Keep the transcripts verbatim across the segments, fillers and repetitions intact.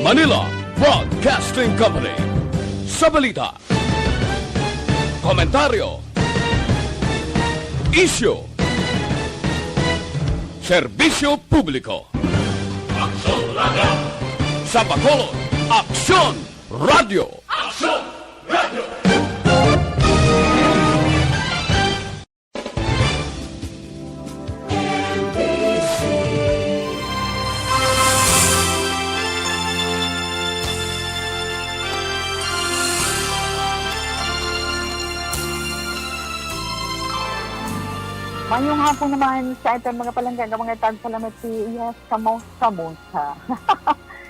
Manila Broadcasting Company. Sa balita, komentaryo, isyu, serbisyo publiko. Aksyon Radio! Sa Bacolod, Aksyon Radio! Aksyon Radio! Mayong hapon naman sa aton mga palangga nga mga tagpalamati. Yes, kamusta, kamusta?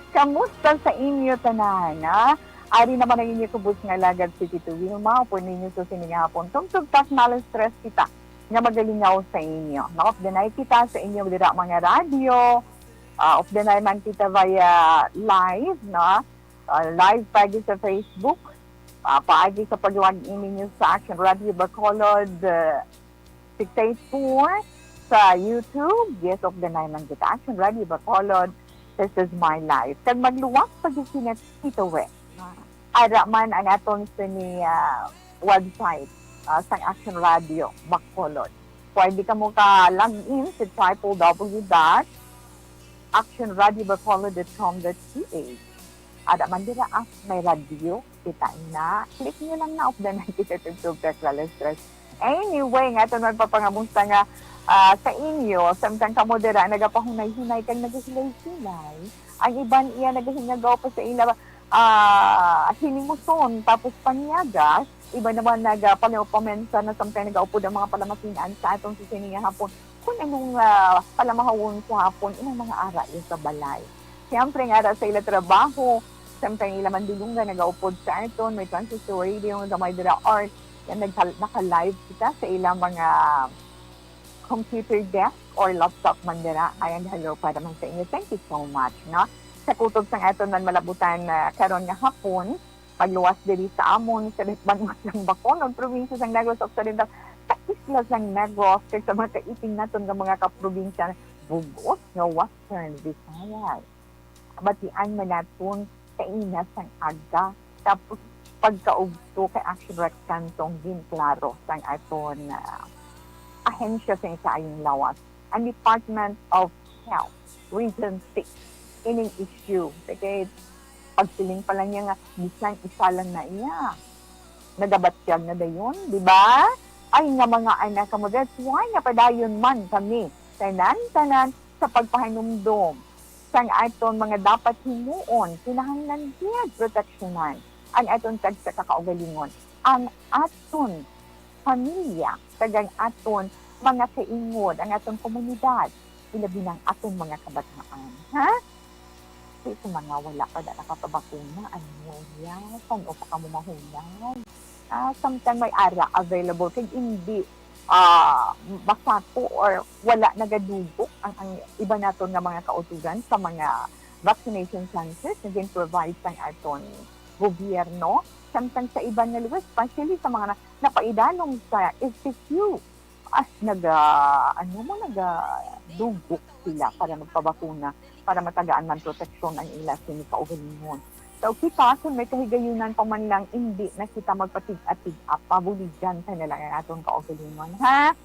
Kamusta sa inyo tanan, ha? Ari naman ang inyo kubos nga alagad, si Tito Wilma, upod ninyo sa sini nga hapon. Tugtog tak malas tres kita nga magalingaw sa inyo. Naupdanay kita sa inyo dira mga radyo. Ah, updanay man kita via live, no? Ah, live paagi sa Facebook. Ah, paagi sa pag-log in ninyo sa Action Radio Bacolod, ah, six eight four, sa YouTube, yes, updanay man kita. Action Radio Bacolod, this is my life. Kag magluwas pa gyud sina Tito Wes. Ara man ang aton sini, ah, website, ah, sang Action Radio Bacolod. Pwede kamo ka log in sa triple W dot action radio bacolod dot com dot P H. Ara man dira, ah, may radyo. Kita na. Click nyo lang na, updanay kita tugtog ka, Clala Stress. Anyway, nga aton magpapangamusta nga, ah, sa inyo, samtang kamo dira nagapahunay-hunay kag nagahilay-hilay. Ang iban iya nagahingagaw pa sa ila, ah, hinimuson, tapos panyagas. Iban naman nagapamensar na samtang nagaupod ang mga palamatian sa aton sa sini nga hapon. Kung anong, ah, palamahawon sa hapon, inang mga ara iya sa balay. Siyempre, nga ara sa ila trabaho, siyempre, ang ila man dulungan nagaupod sa aton, may transistor radio nga gamay dira, or yan, nagkal-, naka-live kita sa ila mga computer desk or laptop man dira. Ayan, hello para man sa inyo. Thank you so much, no? Sa kutob sang aton man malabutan, ah, karon nga hapon, pagluwas diri sa amon sa banwa sang Bacolod, probinsya sang Negros Occidental, sa isla sang Negros, kag sa mga kaiting naton nga mga kaprobinsya, bug-os nga Western Visayas. Batian man naton kaina sang aga, tapos pagkaugto kay Action Rec Cantong ginklaro sang aton, ah, ahensya sa kaayong lawas, ang Department of Health, Region six, ining issue. Kay pagsiling pa lang niya nga bisan isa lang na iya, nagabatyag na dayon, di ba? Ay nga mga anak kamo, that's why napadayon man kami tanan-tanan sa pagpahinumdom sang aton mga dapat himuon. Kinahanglan gid proteksyonan ang aton tagsa ka kaugalingon, ang aton pamilya, kag ang aton mga kaingod, ang aton komunidad, ilabi na ang aton mga kabataan. Ha? Kay sa mga wala pa da nakapabakuna, ano, ya, san-o pa kamo mahulay? Ah, samtang may ara available, kag hindi, ah, masato or wala nagadugok ang, ang iba naton nga mga kauturan sa mga vaccination centers nga gin-provide sang aton gobyerno, samtang sa iban nga lugar, especially sa mga na-, napaidalom sa S F U, ah, naga-, ano mo, nagadugok sila para magpabakuna, para matagaan man proteksyon ang ila sini kaugalingon. So, kita, kung may kahigayunan pa man lang, indi na kita magpatig-atig-a, pabuligan ta na lang ang aton kaugalingon, ha?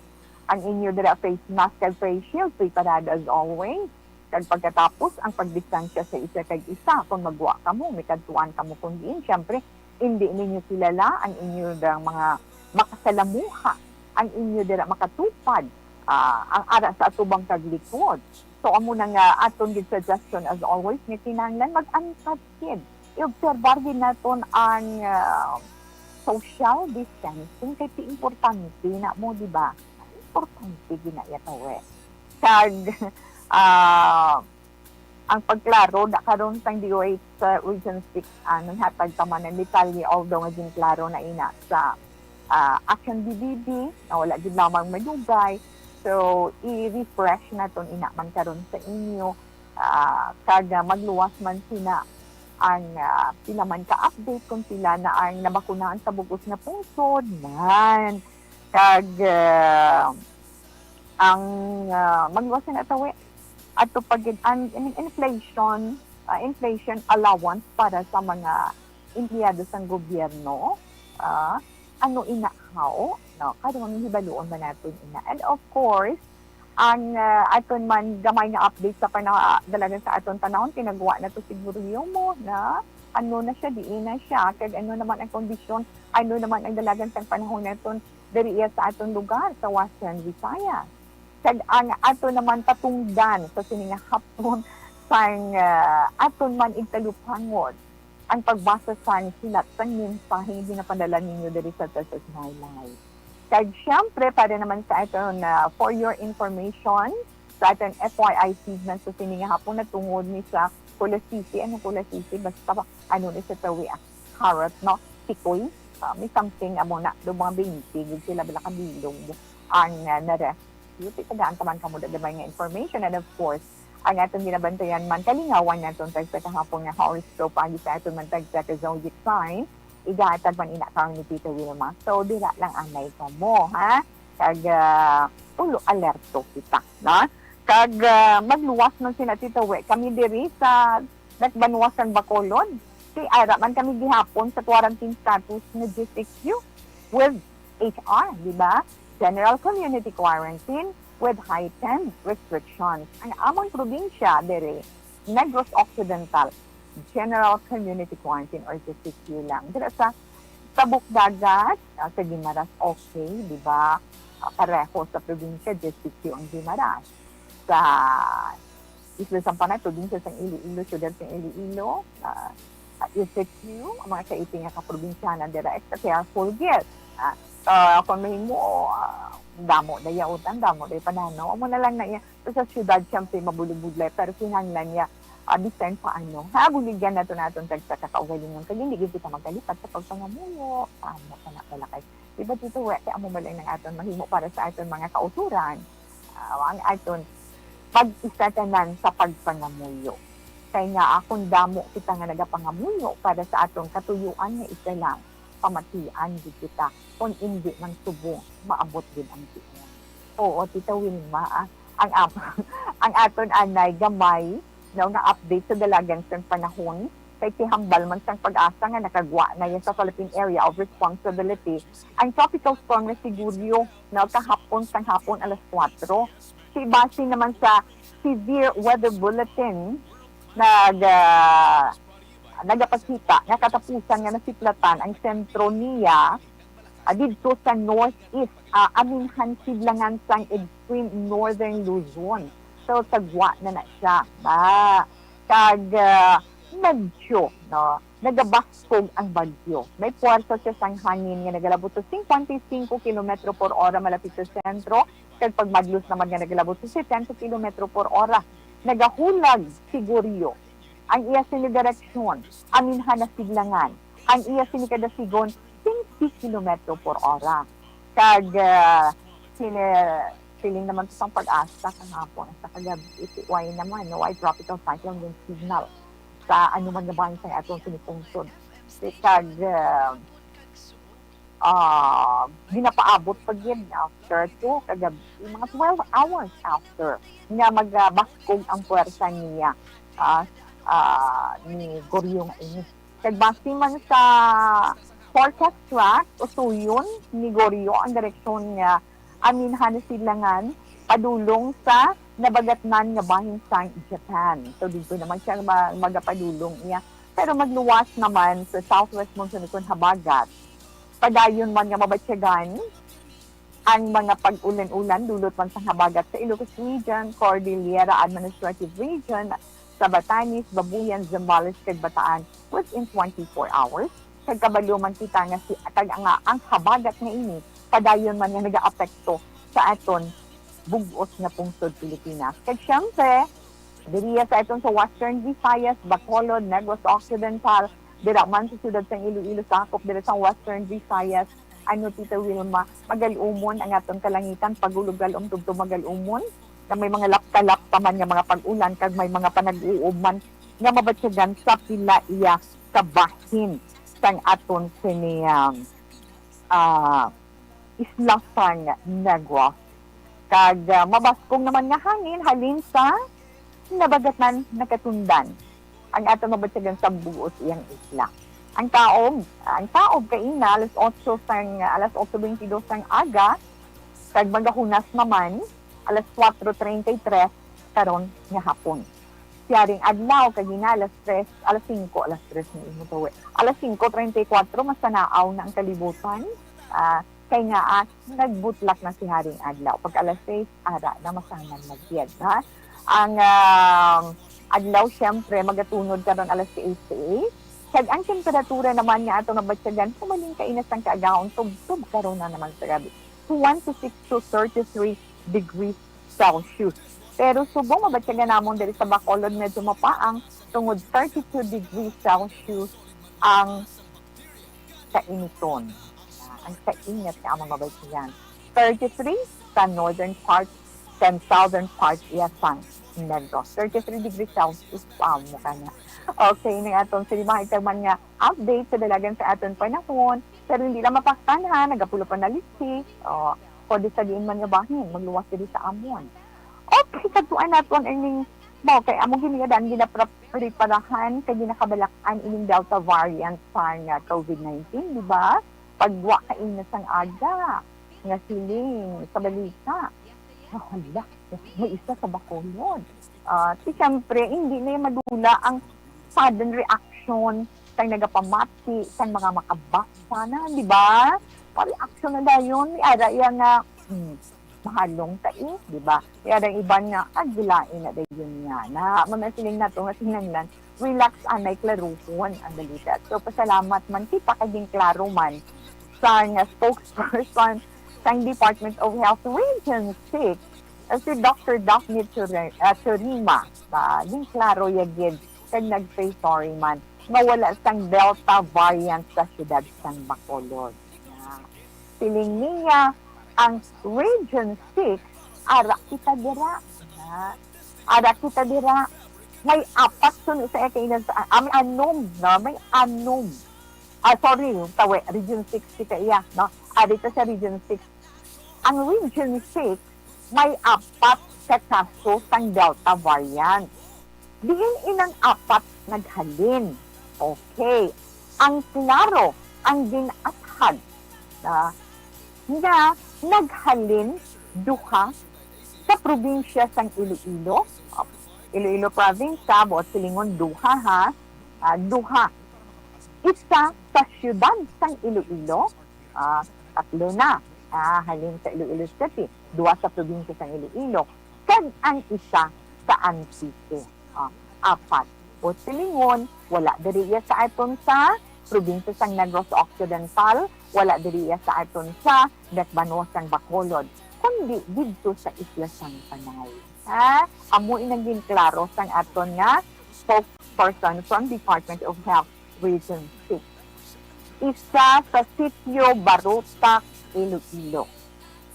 Ang inyo dira face mask kag face shield, preparado as always. Kag pagkatapos, ang pagdistansya sa isa kag isa, kung magwa kamo, may kadtuan kamo kung diin, syempre, indi ninyo kilala ang inyo dang mga makasalamuha, ang inyo dira makatupad, ah, ang ara sa atubang kag likod. So, amo na nga aton gid suggestion as always nga kinahanglan mag-antas gid. I-obserbar gid naton ang, ah, social distancing kay ti importante na mo, di ba? Importante gid na iya, tawe. Kag, ah, ang pagklaro na karon sang D O H sa Region six, ah, naghatag pa man ng detalye, although nga ginklaro na ina sa, ah, Action B B B, na wala gid lamang madugay. So, i-refresh naton ina man karon sa inyo, ah, kag, ah, magluwas man sina ang, ah, pila man ka update kung pila na ang nabakunahan sa bug-os nga pungsod man. Kag, ah, ang, ah, magluwas na tawi ato pa gid ang in-, inflation, ah, inflation allowance para sa mga empleyado sang gobyerno. Ah, ano ina haw, no? Karon hibaluon man naton ina. And of course, ang, ah, aton man gamay nga update sa panadalagan sa aton panahon, tinagwa na to siguro mo na ano na siya, diin na siya, kag ano naman ang kondisyon, ano naman ang dalagan sang panahon naton diri iya sa aton lugar sa Western Visayas. Kag ang ato naman patungdan sa sini nga hapon sang, ah, aton man igtalupangod ang pagbasa sang sulat sang mensahe nga ginapadala ninyo diri sa Teses Maylay. Kag siyempre, para naman sa aton, ah, for your information, sa aton F Y I segment sa sini nga hapon, natungod ni sa Kulasisi, ano Kulasisi, basta ba, ano ni sa tawi, ah, carrot, no? Sikoy. Ah, may something amo na, do mga binti, gid sila bala kabilog ang, ah, na-rescue. Tagaan ka man kamo gamay nga information. And of course, ang aton ginabantayan man, kalingawan naton tagsa kahapon nga horoscope, agi sa aton man tagsa ka zodiac sign, igatag man ina karon ni Tita Wilma. So, dira lang anay kamo, ha? Kag, ah, ulo alerto kita, no? Kag, ah, magluwas man sina Tita We, kami diri sa nagbanwa sang Bacolod. Kay ara man kami gihapon sa quarantine status nga G C Q with H R, di ba? General Community Quarantine with heightened restrictions. Ang amon probinsya diri, Negros Occidental, General Community Quarantine or G C Q lang. Dira sa Tabok Dagat, ah, sa Guimaras, okay, di ba? Ah, pareho sa probinsya, G C Q ang Guimaras. Sa Isla Sampanay, probinsya sang Iloilo, siyudad sang Iloilo, ah, ah, G C Q, ang mga kaiti nga kaprobinsyanan dira, extra careful gyud. Ah, ah, kung mahimo, ah, damo na yautan, damo na pananaw. Amo na lang na iya, sa siyudad, siyempre, mabulibudlay, pero kinahanglan niya, ah, bisan paano. Ha, buligan nato naton tagsa ka kaugalingon, kag hindi gyud kita magkalipat sa pagpangamuyo. Tama ka na pala kay, di ba, Tito We, kay amo man lang ang aton mahimo para sa aton mga kauturan. Ah, ang aton pag-isa tanan sa pagpangamuyo. Kay nga, ah, kung damo kita nga nagapangamuyo para sa aton katuyuan nga isa lang, pamatian gid kita, kung indi man subong, maabot gid ang tiyan. Oo, Tita Wilma, ah, ang ap-, ang aton anay gamay, no, nga update sa dalagan sang panahon, kay kihambal man sang PAGASA nga nakagwa na iya sa Philippine Area of Responsibility ang Tropical Storm na si Goryeo, no, kahapon sang hapon alas kuwatro. Si, base naman sa Severe Weather Bulletin, nag, ah, nagapakita nga katapusan nga nasiplatan ang sentro niya, ah, didto sa northeast, ah, aminhan sidlangan sang extreme northern Luzon. So, tagwa na na siya. Ba, kag, ah, medyo, no, nagabaskog ang bagyo. May puwersa siya sang hangin nga nagalabot sa fifty-five kilometro por ora malapit sa sentro, kag pagmadlos naman nga nagalabot sa seventy kilometro por ora. Nagahulag si Goryeo. Ang iya sini direksyon, aminhan na sidlangan. Ang iya sini kadasigon, fifty kilometro por ora. Kag, ah, sini-, siling naman to sang PAGASA kahapon, sa kagabi, iti, why naman, no? Why tropical cyclone yung signal sa ano man nga bahin sa atong sinipungsod. Kag, ah, ah, ginapaabot pa gid after two kagabi, mga twelve hours after nga magabaskog ang puwersa niya, ah, ah, ni Goryeo nga ini. Kag base man sa forecast track, usuyon ni Goryeo ang direksyon nga aminhan na sidlangan padulong sa nabagatnan nga bahin sang Japan. So, dito naman siya ma-, magapadulong iya. Pero magluwas naman sa southwest monsoon kon habagat. Padayon man nga mabatyagan ang mga pag-ulan-ulan dulot man sang habagat sa Ilocos Region, Cordillera Administrative Region, sa Batanes, Babuyan, Zambales, kag Bataan within twenty-four hours. Kag kabalo man kita nga si, kag nga ang habagat nga ini padayon man nga nagaapekto sa aton bug-os nga pungsod Pilipinas. Kag siyempre, diriya sa aton sa Western Visayas, Bacolod, Negros Occidental, dira man sa siyudad sang Iloilo, sakop dira sa Western Visayas, ano, Tita Wilma, magalumon ang aton kalangitan, pagulog-galom tubtob magalumon, nga may mga lapta-lapta man nga mga pag-ulan, kag may mga panag-uob man nga mabatyagan sa pila iya ka bahin sang aton sini, um, ah, isla sang Negros. Kag, ah, mabaskog naman nga hangin halin sa nabagatnan nakatundan. ang aton mabatyagan sa buot iyang isla. Ang taob, ang taob kaina alas otso sang, alas otso bentidus sang aga, kag magahunas naman alas kuwatro treinta y tres karon nga hapon. Siyaring adlaw, kagina alas tres, alas singko, alas tres na imo tawi. Alas singko treinta y kuwatro, masanaaw na ang kalibutan. Ah, kay nga, ah, nagbutlak na si Haring Adlaw. Pag alas sais, ara na masangan na gid, ha? Ang, ah, adlaw, siyempre, magatunod karon alas sais. Kag ang temperatura naman nga ato nabatyagan, pumaling kaina sang kaagahon, tubtob karon na naman sa gabi. Twenty-six to thirty-three degrees Celsius. Pero subong mabatyagan namon diri sa Bacolod, medyo mapaang, tungod thirty-two degrees Celsius ang kainiton. Ah, ang kainit nga among mabatyagan. Thirty-three sa northern part, sa southern part iya sang Negros. Thirty-three degrees Celsius pa mo kana. Okay, ning aton sini mahitag man nga update sa dalagan sa aton panahon, pero hindi lang mapaktan ha, nagapulo pa na litsi. O, pwede sa diin man nga bahin, magluwas diri sa amon. Okay, kadtuan naton ining, mao kay amo gini nga daan ginapreparahan kay ginakabalak-an ining Delta variant sa nga COVID nineteen, di ba? Pagwa kaina sang aga nga siling sa balita. Ah, hala, may isa sa Bacolod. Ah, ti siyempre, hindi na madula ang sudden reaction sang nagapamati, sang mga makabasa na, di ba? Pa-reaction na dayon, may ara iya nga, hmm, mahalong ta eh, di ba? May ara ang iban nga, ah, gilain na dayon niya. Na, mamasiling nato nga kinahanglan, relax anay klaruhon ang balita. So, pasalamat man kita kay ginklaro man sang spokesperson sang Department of Health Region six, ah, si Doctor Daphne Churi-, ah, Churima. Ah, ginklaro ya gid kag nag-say sorry man nga wala sang Delta variant sa siyudad sang Bacolod. Ah, siling niya, ang Region six, ara kita dira. Ah, ara kita dira. May apat suno sa iya kainan sa, ah, may anom, no? May anom. Ah, sorry, tawi, Region six kita iya, no? Ari ta sa Region six. Ang Region six may apat ka kaso sang Delta variant. Diin inang apat naghalin? Okay. Ang klaro ang gin-athag, ah, nga naghalin duha sa probinsya sang Iloilo. Ah, Iloilo province, ha, buot silingon duha, ha. Ah, duha. Isa sa siyudad sang Iloilo, ah, tatlo na. Ah, halin sa Iloilo City, duha sa probinsya sang Iloilo, kag ang isa sa Antique. Ah, apat. Buot silingon, wala diri iya sa aton sa probinsya sang Negros Occidental, wala diri iya sa aton sa dakbanuas sang Bacolod, kundi didto sa isla sang Panay. Ha? Amo inang ginklaro sang aton nga spokesperson from Department of Health Region six. Isa sa sitio Barutak, Iloilo.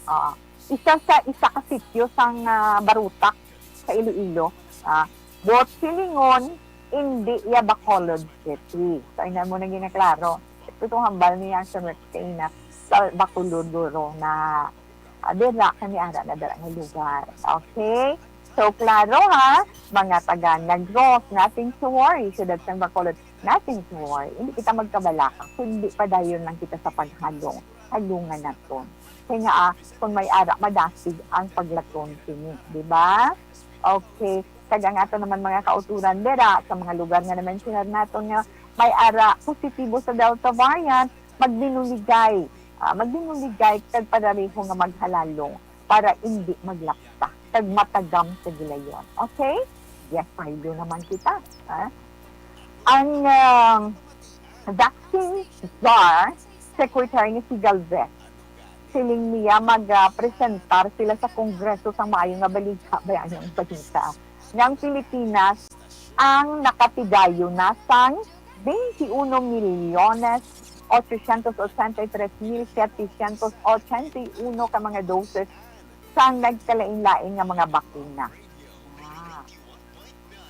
Ah, isa sa, isa ka sitio sang, ah, Barutak sa Iloilo. Ah, buot silingon, indi iya Bacolod City. So, ina mo na ginaklaro. Ito itong hambal ni Yang Rex kaina sa Bacolod, guro, na, ah, dira kami ara na dira nga lugar. Okay? So, klaro ha, mga taga Negros, nothing to worry. Siyudad sang Bacolod, nothing to worry. Hindi kita magkabalaka, kundi padayon lang kita sa paghalong. Halungan naton. Kay nga, ah, kung may ara, madasig ang paglaton sini, di ba? Okay. Kag ang ato naman mga kauturan dira sa mga lugar nga na-mentionan naton nga may ara positibo sa Delta variant, magbinuligay, ah, magbinuligay kag padareho nga maghalalong para indi maglapta kag matagam sa gilayon. Okay? Yes, payo naman kita, ha? Ang, ah, vaccine czar, Secretary ni si Galvez, siling niya mag, ah, presentar sila sa Kongreso sang maayo nga balita, bayaan niyo ang balita, nga ang Pilipinas ang nakatigayon na sang twenty-one milyones ochocientos ochenta y tres mil setecientos ochenta y uno ka mga doses sang nagkalain-lain nga mga bakuna. Ah.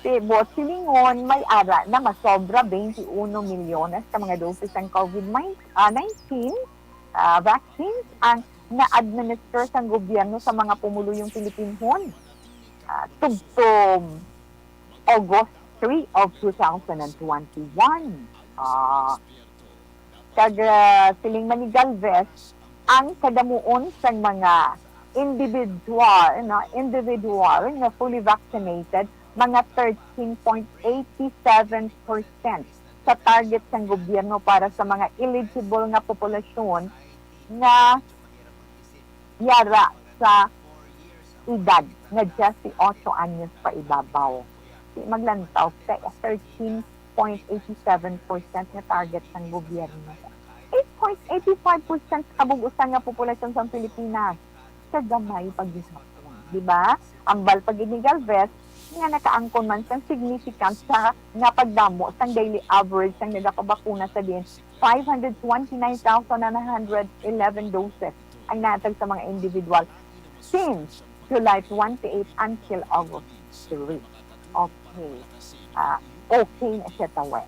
Ti, buot silingon, may ara na masobra twenty-one milyones ka mga doses sang COVID nine, ah, nineteen, ah, vaccines ang na-administer sang gobyerno sa mga pumuluyong Pilipinhon. Ah, tubtob August three of two thousand and twenty-one. Ah, kag, ah, siling man ni Galvez, ang kadamuon sang mga individual, no, individual nga fully vaccinated, mga thirteen point eight seven percent sa target sang gobyerno para sa mga eligible nga populasyon nga yara sa edad nga diyes y ocho anyos pa ibabaw. Di maglantaw kay thirteen point eight seven percent nga target sang gobyerno. Eight point eight five percent sa kabug-usan nga populasyon sa Pilipinas. Kagamay pa gihapon, di ba? Ambal pa gid ni Galvez nga nakaangkon man sang significant sa nga pagdamo sang daily average sang nagapabakuna sa diin five hundred twenty-nine thousand nine hundred eleven doses ang nahatag sa mga individual since July twenty-eight until August three. Okay. Ah, okay na siya, tawe.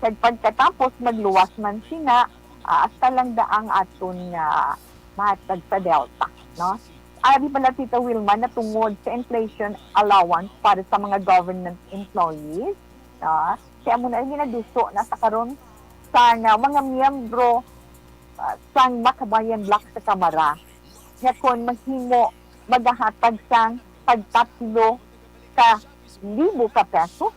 Kag pagkatapos, magluwas man sina, ah, hasta lang daang aton nga mahatag sa Delta, no? Ari pala, Tita Wilma, na tungod sa inflation allowance para sa mga government employees, no? Kaya mo na ginaduso na sa karon sa nga mga miyembro, ah, sang Makabayan Bloc sa Kamara nga kon mahimo, magahatag sang tagtatlo ka libo ka pesos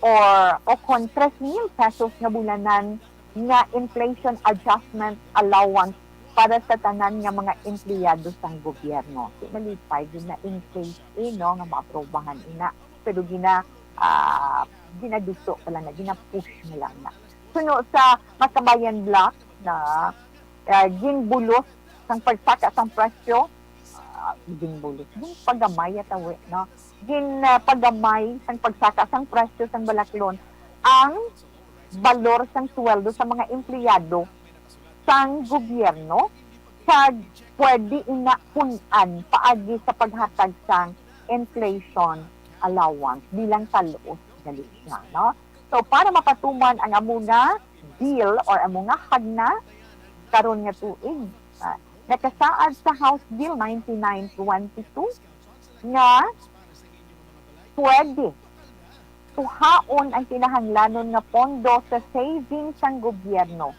or, o kon tres mil pesos nga bulanan nga inflation adjustment allowance para sa tanan nga mga empleyado sang gobyerno. Di malipay, gina-increase, eh, no, nga maaprobahan ina. Pero gina-, ah, ginaduso pa lang na, gina-push na lang na. Suno sa Makabayan Bloc na, ah, ginbulos sang pagsaka sang presyo, ah, ginbulos, ginpagamay, tawe, no? Gin, ah, pagamay sang pagsaka sang presyo sang balaklon ang balor sang sweldo sa mga empleyado sang gobyerno, kag pwede ina pun-an paagi sa paghatag sang inflation allowance bilang talos gali siya, no? So, para mapatuman ang amo nga bill or amo nga hagna karon nga tuig, ah, nakasaad sa House Bill ninety-nine twenty-two nga pwede kuhaon ang kinahanglanon nga pondo sa savings sang gobyerno.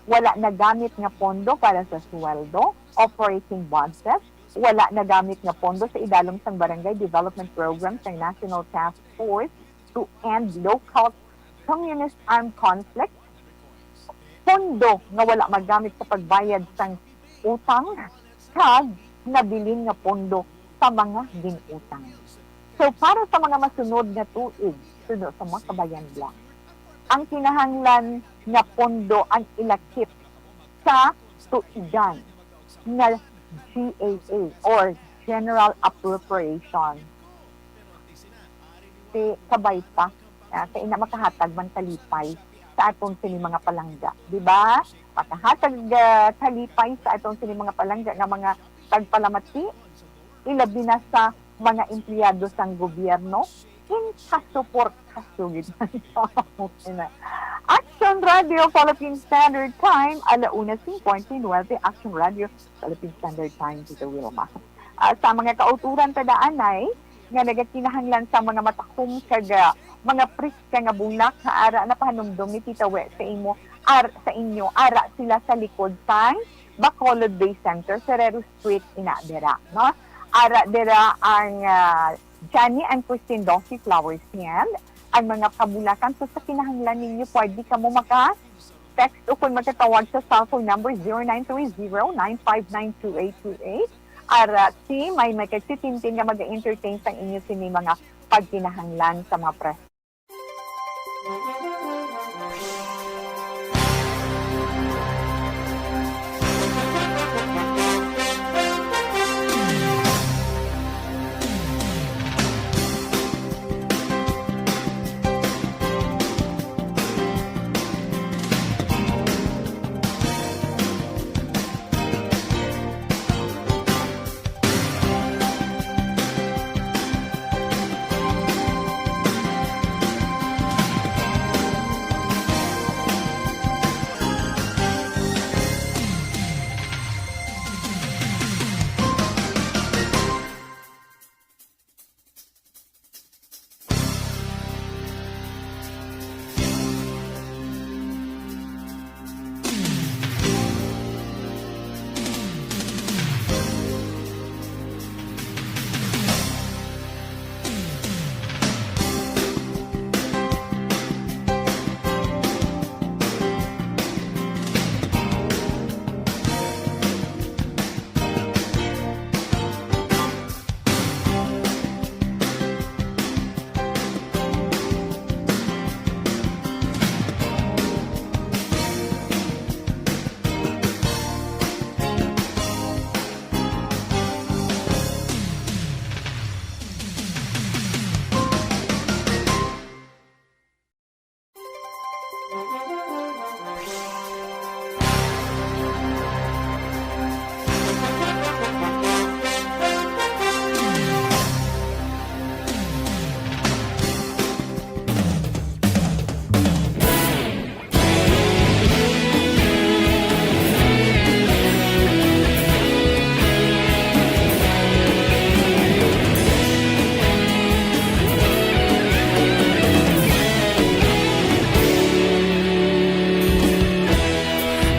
Wala nagamit nga pondo para sa sweldo, operating budget, wala nagamit nga pondo sa idalom sang Barangay Development Program sang National Task Force to End Local Communist Armed Conflict, pondo nga wala magamit sa pagbayad sang utang, kag nabilin nga pondo sa mga gin-utang. So, para sa mga masunod nga tuig, suno sa Makabayan Bloc, ang kinahanglan nga pondo ang ilakip sa tuigan nga G A A or General Appropriation. Ti kabay pa, ah, kay ina makahatag man kalipay sa aton sini mga palangga, di ba? Makahatag, ah, kalipay sa aton sini mga palangga nga mga tagpalamati, ilabi na sa mga empleyado sang gobyerno, in kaso por kaso gid. Okay na. Action Radio Philippine Standard Time, ala una cincuenta y nueve, Action Radio Philippine Standard Time, Tita Wilma. Ah, sa mga kauturan ta daanay nga nagakinahanglan sa mga matakom kag, ah, mga preska nga bulak, nga ara na pahanumdom ni Tita We sa imo, ar-, sa inyo, ara sila sa likod sang Bacolod Day Center, Ferrero Street, ina dira, no? Ara dira ang, ah, Johnny and Christine Dossie Flower Stand. Ang mga kabulakan, so sa kinahanglan ninyo, pwede kamo maka-text o kung magkatawag sa cellphone number zero nine three zero nine five nine two eight two eight. Ara, si may, may kagsitintin nga mag-entertain sang inyo sini mga pagkinahanglan sa mga pres-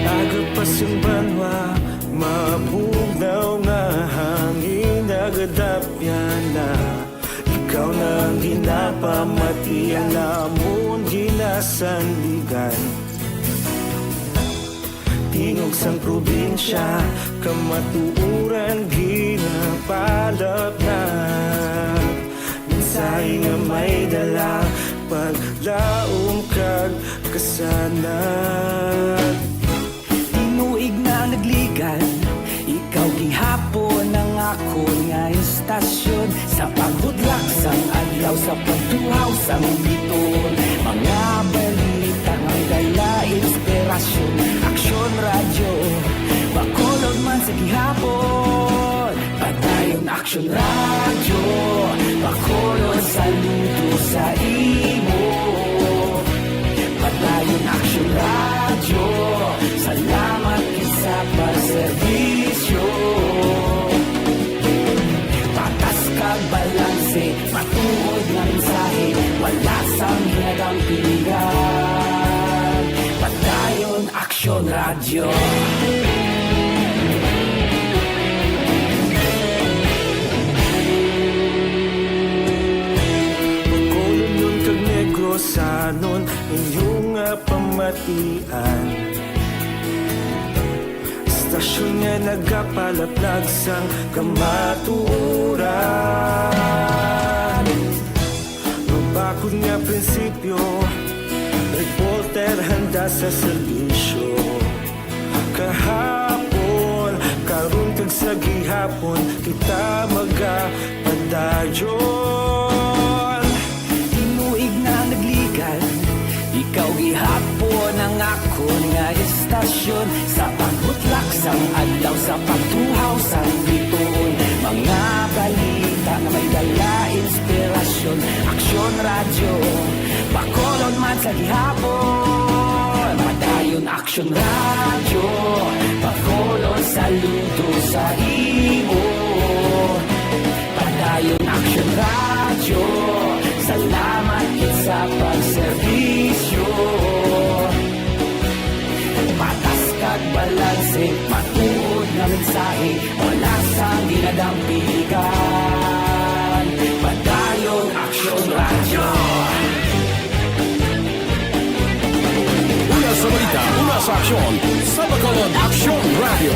Aga pa sing banwa, mabugnaw nga hangin nagadapyan na. Ikaw na ang ginapamati, ang amon ginasandigan. Tingog sang probinsya, kamatuoran ginapalapnag. Mensahe nga may dala, paglaom kag kasanag. Tinuig na nagligan, ikaw gihapon ang akon nga istasyon. Sa paghudlak sang adlaw, sa pagtuhaw sang bituon, mga balita nga dala inspirasyon. Aksyon Radyo, Bacolod man sa gihapon. Padayon Aksyon Radyo, Bacolod, saludo sa imo. Padayon Aksyon Radyo, salamat gid sa pagserbisyo. Patas kag balanse, matuod nga mensahe, wala sang hinadampigan. Padayon Aksyon Radyo. Bacolodnon kag Negrosanon, inyo nga pamatian. Istasyon nga nagapalaplag sang kamatuoran. Mabakod nga prinsipyo, reporter handa sa serbisyo. Kahapon, karon, kag sa gihapon, kita magapadayon. Tinuig na nagligan, ikaw gihapon ang akon nga istasyon. Sa pagbutlak sang adlaw, sa pagtuhaw sang bituon, mga balita nga may dala inspirasyon. Aksyon Radyo, Bacolod man sa gihapon. Padayon Aksyon Radyo, Bacolod, saludo sa imo. Padayon Aksyon Radyo, salamat gid sa pagserbisyo. Patas kag balanse, matuod nga mensahe, wala sang ginadampigan. Padayon Aksyon Radyo. Una sa balita, una sa aksyon, sa Bacolod Aksyon Radyo.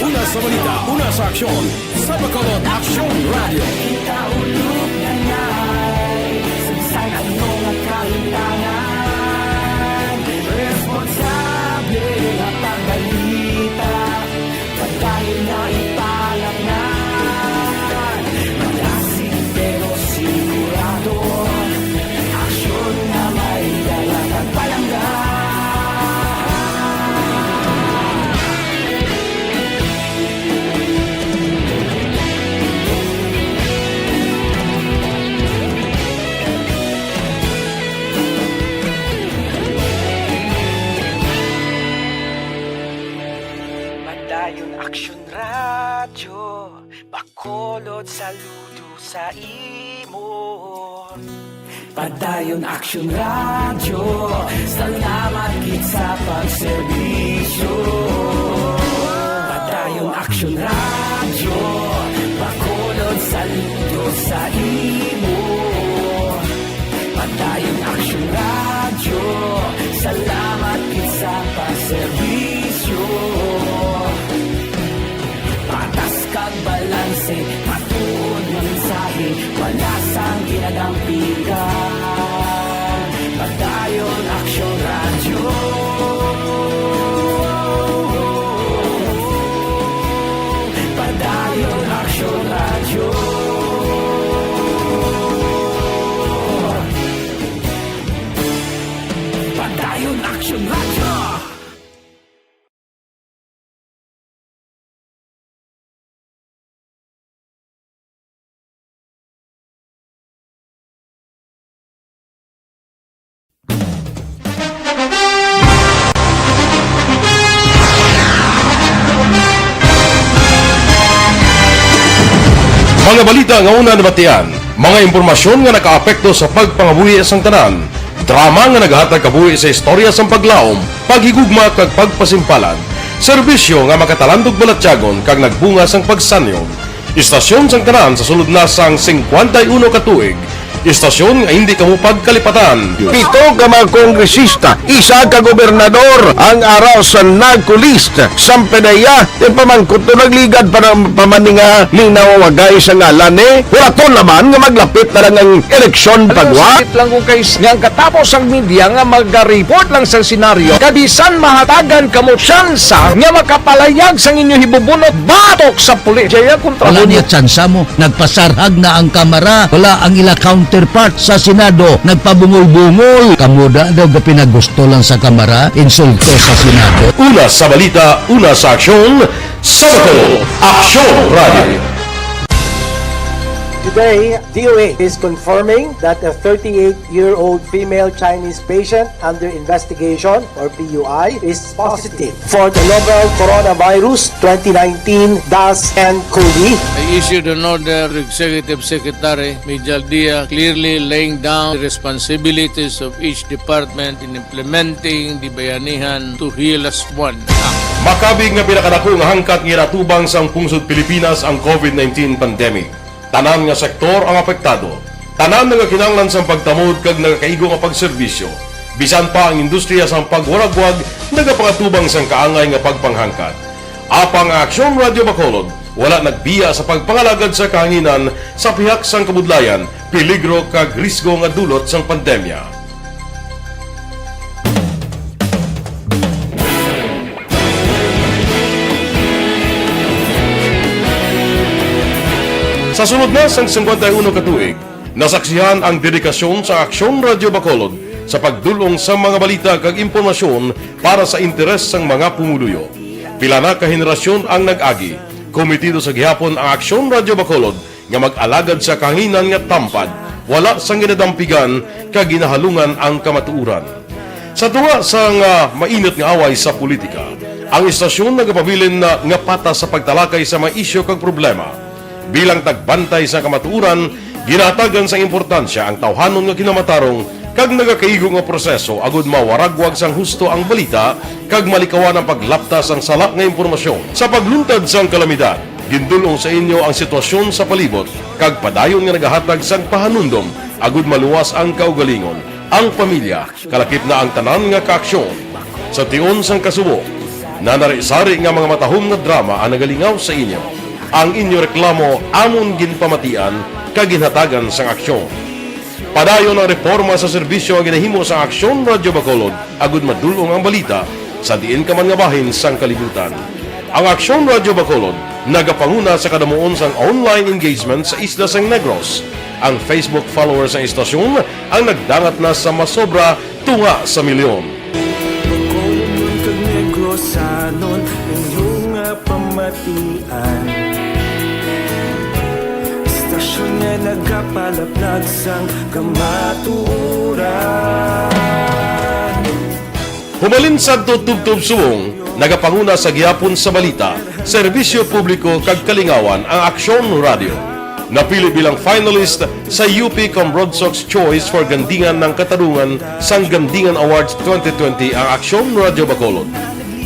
Una sa balita, una sa aksyon, sa Bacolod Aksyon Radyo. Kita ulog na ngay, sa bisan ano nga kahimtangan, responsable nga pagbalita. Padayon nga ipalapnan, malasig pero sigurado, aksyon nga may dala kag palangga. Padayon Aksyon Radyo, Bacolod, saludo sa imo. Padayon Aksyon Radyo, salamat gid sa pagserbisyo. Padayon Aksyon Radyo, Bacolod, saludo sa imo. Padayon Aksyon Radyo, salamat gid sa pagserbisyo. Patas kag balanse, matuod nga mensahe, wala sang ginadampigan. Padayon Aksyon Radyo. Padayon Aksyon Radyo. Mga balita nga una nabatian, mga impormasyon nga nakaapekto sa pagpangabuhi sang tanan, drama nga naghatag kabuhi sa istorya sang paglaom, paghigugma kag pagpasimpalan, serbisyo nga makatalandog balatyagon kag nagbunga sang pagsanyon. Istasyon sang tanan sa sulod na sang singkwenta y uno ka tuig, istasyon nga hindi kamo pagkalipatan. Pito ka mga kongresista, isa ka gobernador ang ara sa NAGCO list. Sampedeya, ipamangkot to nagligad pa ng pamaninga linaw wagay sa ngalan ni. Wala to naman nga maglapit na lang ang eleksyon pagwa. Sakit lang kung kay nga ang katapos ang media nga maga-report lang sa senaryo, kabisan mahatagan kamo tsansa nga makapalayag sang inyo hibubunot batok sa pulis. Jaya kontra Wala mo niya tsansa mo. Nagpasarhag na ang Kamara. Wala ang ila counterpart sa Senado. Nagpabungol-bungol. Kamo da daw gapinagusto lang sa Kamara, insulto sa Senado. Una sa balita, una sa aksyon, sa Bacolod, Aksyon Radio. Today, D O A is confirming that a thirty-eight-year-old female Chinese patient under investigation, or P U I, is positive for the novel coronavirus twenty nineteen dash ten COVID. I issued an order to Executive Secretary Mijal Dia, clearly laying down the responsibilities of each department in implementing the Bayanihan to Heal As One Act. Makabig nga pinakadako nga hangkat nga ginatubang sang pungsod Pilipinas ang COVID nineteen pandemic. Tanan nga sektor ang apektado. Tanan nagakinahanglan sang pagtamod kag nagakaigo nga pagserbisyo. Bisan pa ang industriya sang pagwaragwag nagapangatubang sang kaangay nga pagpanghangkat. Apang ang Aksyon Radio Bacolod wala nagbiya sa pagpangalagad sa kahanginan sa pihak sang kabudlayan, peligro kag risgo nga dulot sang pandemya. Sa sulod na sang singkwenta y uno ka tuig, nasaksihan ang dedikasyon sa Aksyon Radio Bacolod sa pagdul-ong sa mga balita kag impormasyon para sa interes sang mga pumuluyo. Pila na ka henerasyon ang nag-agi. Komitido sa gihapon ang Aksyon Radio Bacolod nga mag-alagad sa kahanginan nga tampad, wala sang ginadampigan kag ginahalungan ang kamatuoran. Sa tunga sang, ah, mainit nga away sa politika, ang istasyon nagapabilin na nga patas sa pagtalakay sa mga isyu kag problema. Bilang tagbantay sa kamatuoran, ginahatagan sang importansya ang tawhanon nga kinamatarong kag nagakaigo nga proseso agud mawaragwag sang husto ang balita kag malikawan ang paglapta sang sala nga impormasyon. Sa pagluntad sang kalamidad, gindul-ong sa inyo ang sitwasyon sa palibot kag padayon nga nagahatag sang pahanumdom agud maluwas ang kaugalingon, ang pamilya, kalakip na ang tanan nga kaaksyon. Sa tion sang kasubo, nanari-sari nga mga matahom nga drama ang nagalingaw sa inyo. Ang inyo reklamo amon ginpamatian kag ginhatagan sang aksyon. Padayon ang reporma sa serbisyo nga ginahimo sa Aksyon Radyo Bacolod agud madul-ong ang balita sa diin ka man nga bahin sang kalibutan. Ang Aksyon Radyo Bacolod nagapanguna sa kadamuon sang online engagement sa isla sang Negros. Ang Facebook followers sang istasyon ang nagdangat na sa masobra tunga sa milyon. Bacolodnon kag Negrosanon, inyo nga pamatian. Istasyon nga nagapalaplag sang kamatuoran. Humalin sadto tubtob subong, nagapanguna sa gihapon sa balita, serbisyo publiko kag kalingawan ang Aksyon Radyo. Napili bilang finalist sa U P Cambrodsoc's Choice for Gandingan ng Katarungan sang Gandingan Awards twenty twenty ang Aksyon Radyo Bacolod.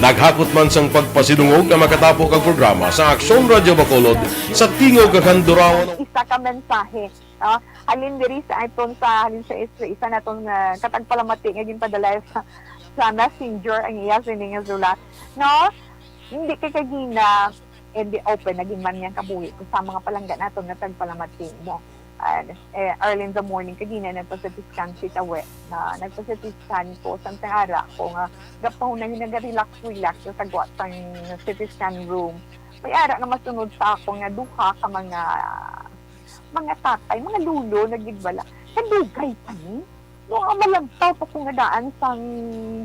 Naghakot man sang pagpasidungog ang makatapo kag programa sa Aksyon Radyo Bacolod sa Tingog kag Handurawan. Isa ka mensahe, no? Halin diri sa aton sa, halin sa is-, isa naton, ah, katagpalamati nga ginpadala sa, sa messenger ang iya sini nga sulat, no? Hindi kay kagina, eh, di open na gid man niyang kabuhi ko sa mga palangga naton nga tagpalamati, no? And, eh, early in the morning, kagina nagpa-C T scan si Tawe, na nagpa-C T scan ko, samtang ara ko nga, gapahuna, nag-relax-relax sa gwa sang C T scan room. May ara nga masunod sa ako nga duha ka mga, mga tatay, mga lolo, na gid bala. Kadugay pa ni. No, ang malagtaw pa ko nga daan sang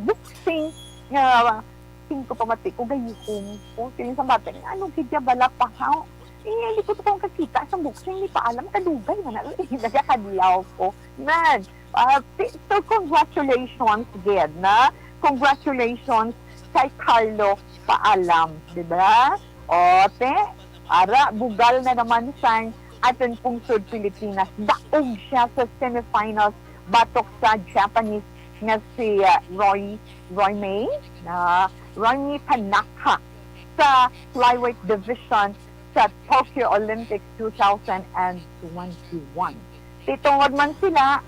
boxing, nga singko pa mati ko, gayihon ko. Siling sa bata, "Ano gid ya bala pa, ha?" Eh, hindi ko pa kakita sa boxing, ni paalam, kadugay man na, eh, nagakadlaw ko. Man, ah, pi-, so congratulations, gid, na? Congratulations kay Carlo Paalam, di ba? O, te, ara, bugal na naman sang aton pungsod Pilipinas. Daog siya sa semifinals batok sa Japanese nga si, ah, Roy, Roy May, na Roy May Tanaka sa flyweight division sa Tokyo Olympics two thousand twenty-one. Di tungod man sila,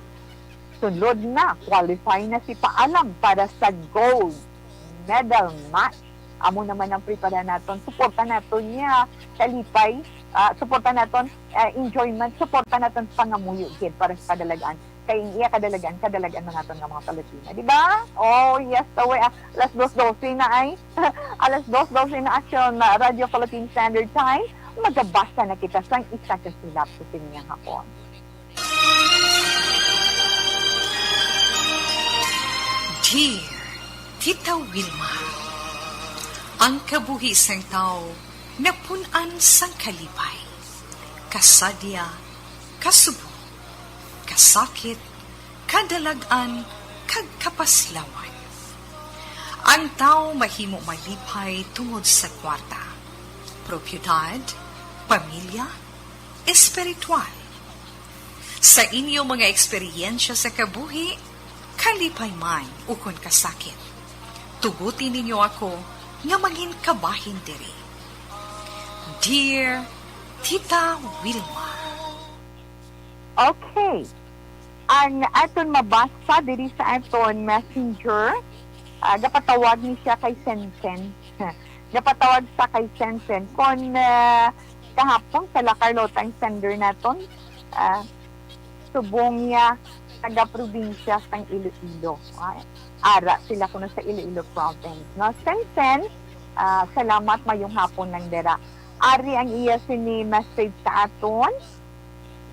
sulod na, qualify na si Paalam para sa gold medal match. Amo naman ang prepara naton. Suporta naton niya, kalipay. Ah, suporta naton, ah, enjoyment. Suporta naton pangamuyo gid para sa kadalagan. Kay ang iya kadalagan, kadalagan man naton nga mga Pilipino. Di ba? Oh, yes, away. Ah, alas dos dose na ay. Alas dos dose na action na Radio Philippine Standard Time. Magabasa na kita sang isa ka sulab sa sini nga hapon. Dear Tita Wilma, ang kabuhi sang tawo napun-an sang kalipay, kasadya, kasubo, kasakit, kadalag-an, kag kapaslawan. Ang tawo mahimo malipay tungod sa kwarta, propiedad, pamilya, espiritual. Sa inyo mga eksperyensya sa kabuhi, kalipay man ukon kasakit, tuguti ninyo ako nga mangin kabahin diri. Dear Tita Wilma. Okay. Ang aton mabasa diri sa aton messenger, ah, gapatawag ni siya kay Sensen. Gapatawag sa kay Sensen. Kon, ah, kahapon sa La Carlota ang sender naton, ah, subong niya taga-probinsya sang Iloilo. Ah, ara sila kuno sa Iloilo province. No? Sensen, ah, salamat, mayong hapon lang dira. Ari ang iya sini message sa aton.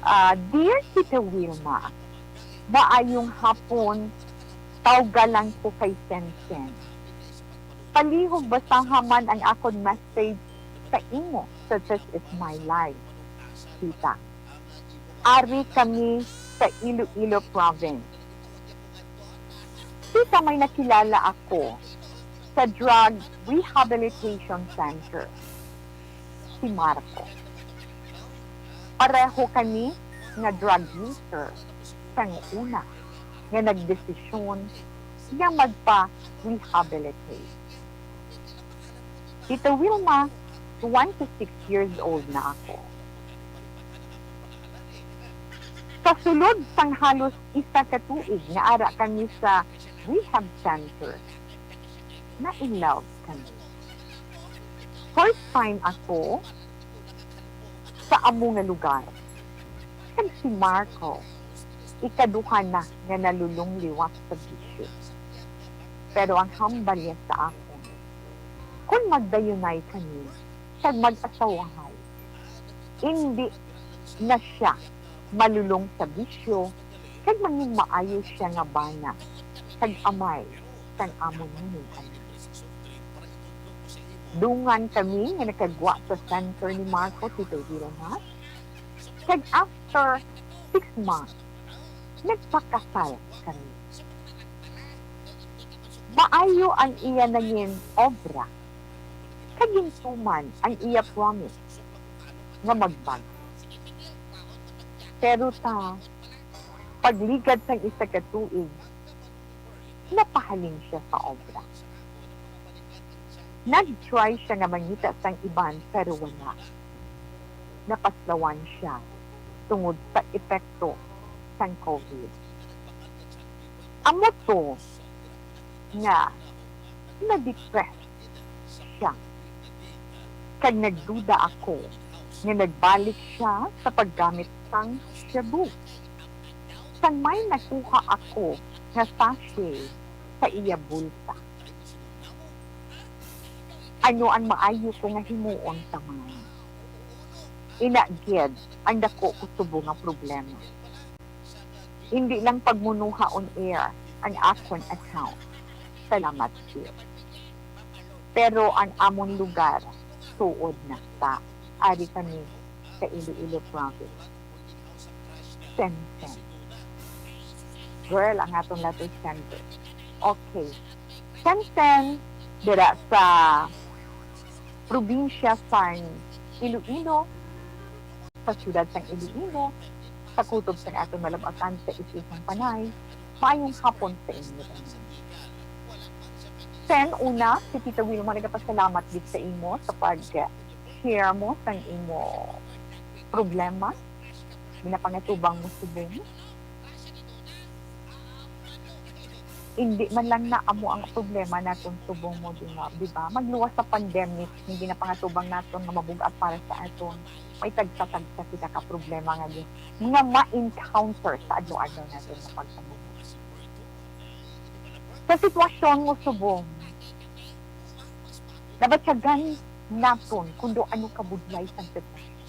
Ah, Dear Tita Wilma, maayong hapon, tawga lang ko kay Sensen. Palihog basaha man ang akon message sa imo sa This Is My Life, Tita. Ari kami sa Iloilo Province. Tita, may nakilala ako sa Drug Rehabilitation Center, si Marco. Pareho kami nga drug user sang una nga nagdesisyon nga magpa-rehabilitate. Tita Wilma, twenty-six years old na ako. Sa sulod sang halos isa ka tuig nga ara kami sa rehab center, na-in love kami. First time ako sa amo nga lugar. Kag si Marco, ikaduha na nga nalulong liwat sa bisyo. Pero ang hambal niya sa akon, kon magdayunay kami kag mag-asawahay, indi na sia malulong sa bisyo, kag mangin maayo sia nga bana kag amay sang amon nga mga anak. Dungan kami nga nakagwa sa center ni Marco, Tito Wilma, kag after six months, nagpakasal kami. Maayo ang iya nangin obra, kag gintuman ang iya promise nga magbag-o. Pero ta, pagligad sang isa ka tuig, napahalin sia sa obra. Nag-try sia nga mangita sang iban, pero wala. Napaslawan sia tungod sa epekto sang COVID. Amo to nga na-depress sia. Kag nagduda ako nga nagbalik sia sa paggamit sang shabu. Sang may nakuha ako nga sachet sa iya bulsa. Ano ang maayo ko nga himuon, Tamay? Ina gid ang dako ko subong nga problema. Hindi lang pagmunuha on air ang akon account. Salamat, Sir. Pero ang amon lugar, suod na ta. Ari kami sa Iloilo Province. Sensen. Girl, ang aton letter sender. Okay. Sensen, dira sa probinsya sang Iloilo. sa siyudad sang Iloilo, sa kutob sang aton malab-atan sa isla sang Panay, maayong hapon sa inyo tanan. Sen, una, si Tita Wilma nagapasalamat gid sa imo sa pag-share mo sang imo problema, ginapangatubang mo subong. Hindi man lang na amo ang problema naton subong mo, di ba? Di ba? Magluwas sa pandemic, hindi na pangatubang naton nga mabug-at para sa aton. May tagsa-tagsa kita ka problema nga gi-, nga ma-encounter sa adlaw-adlaw naton nga pagpangulo. Sa sitwasyon mo subong, nabatyagan naton kung do ano kabudlay sang sitwasyon.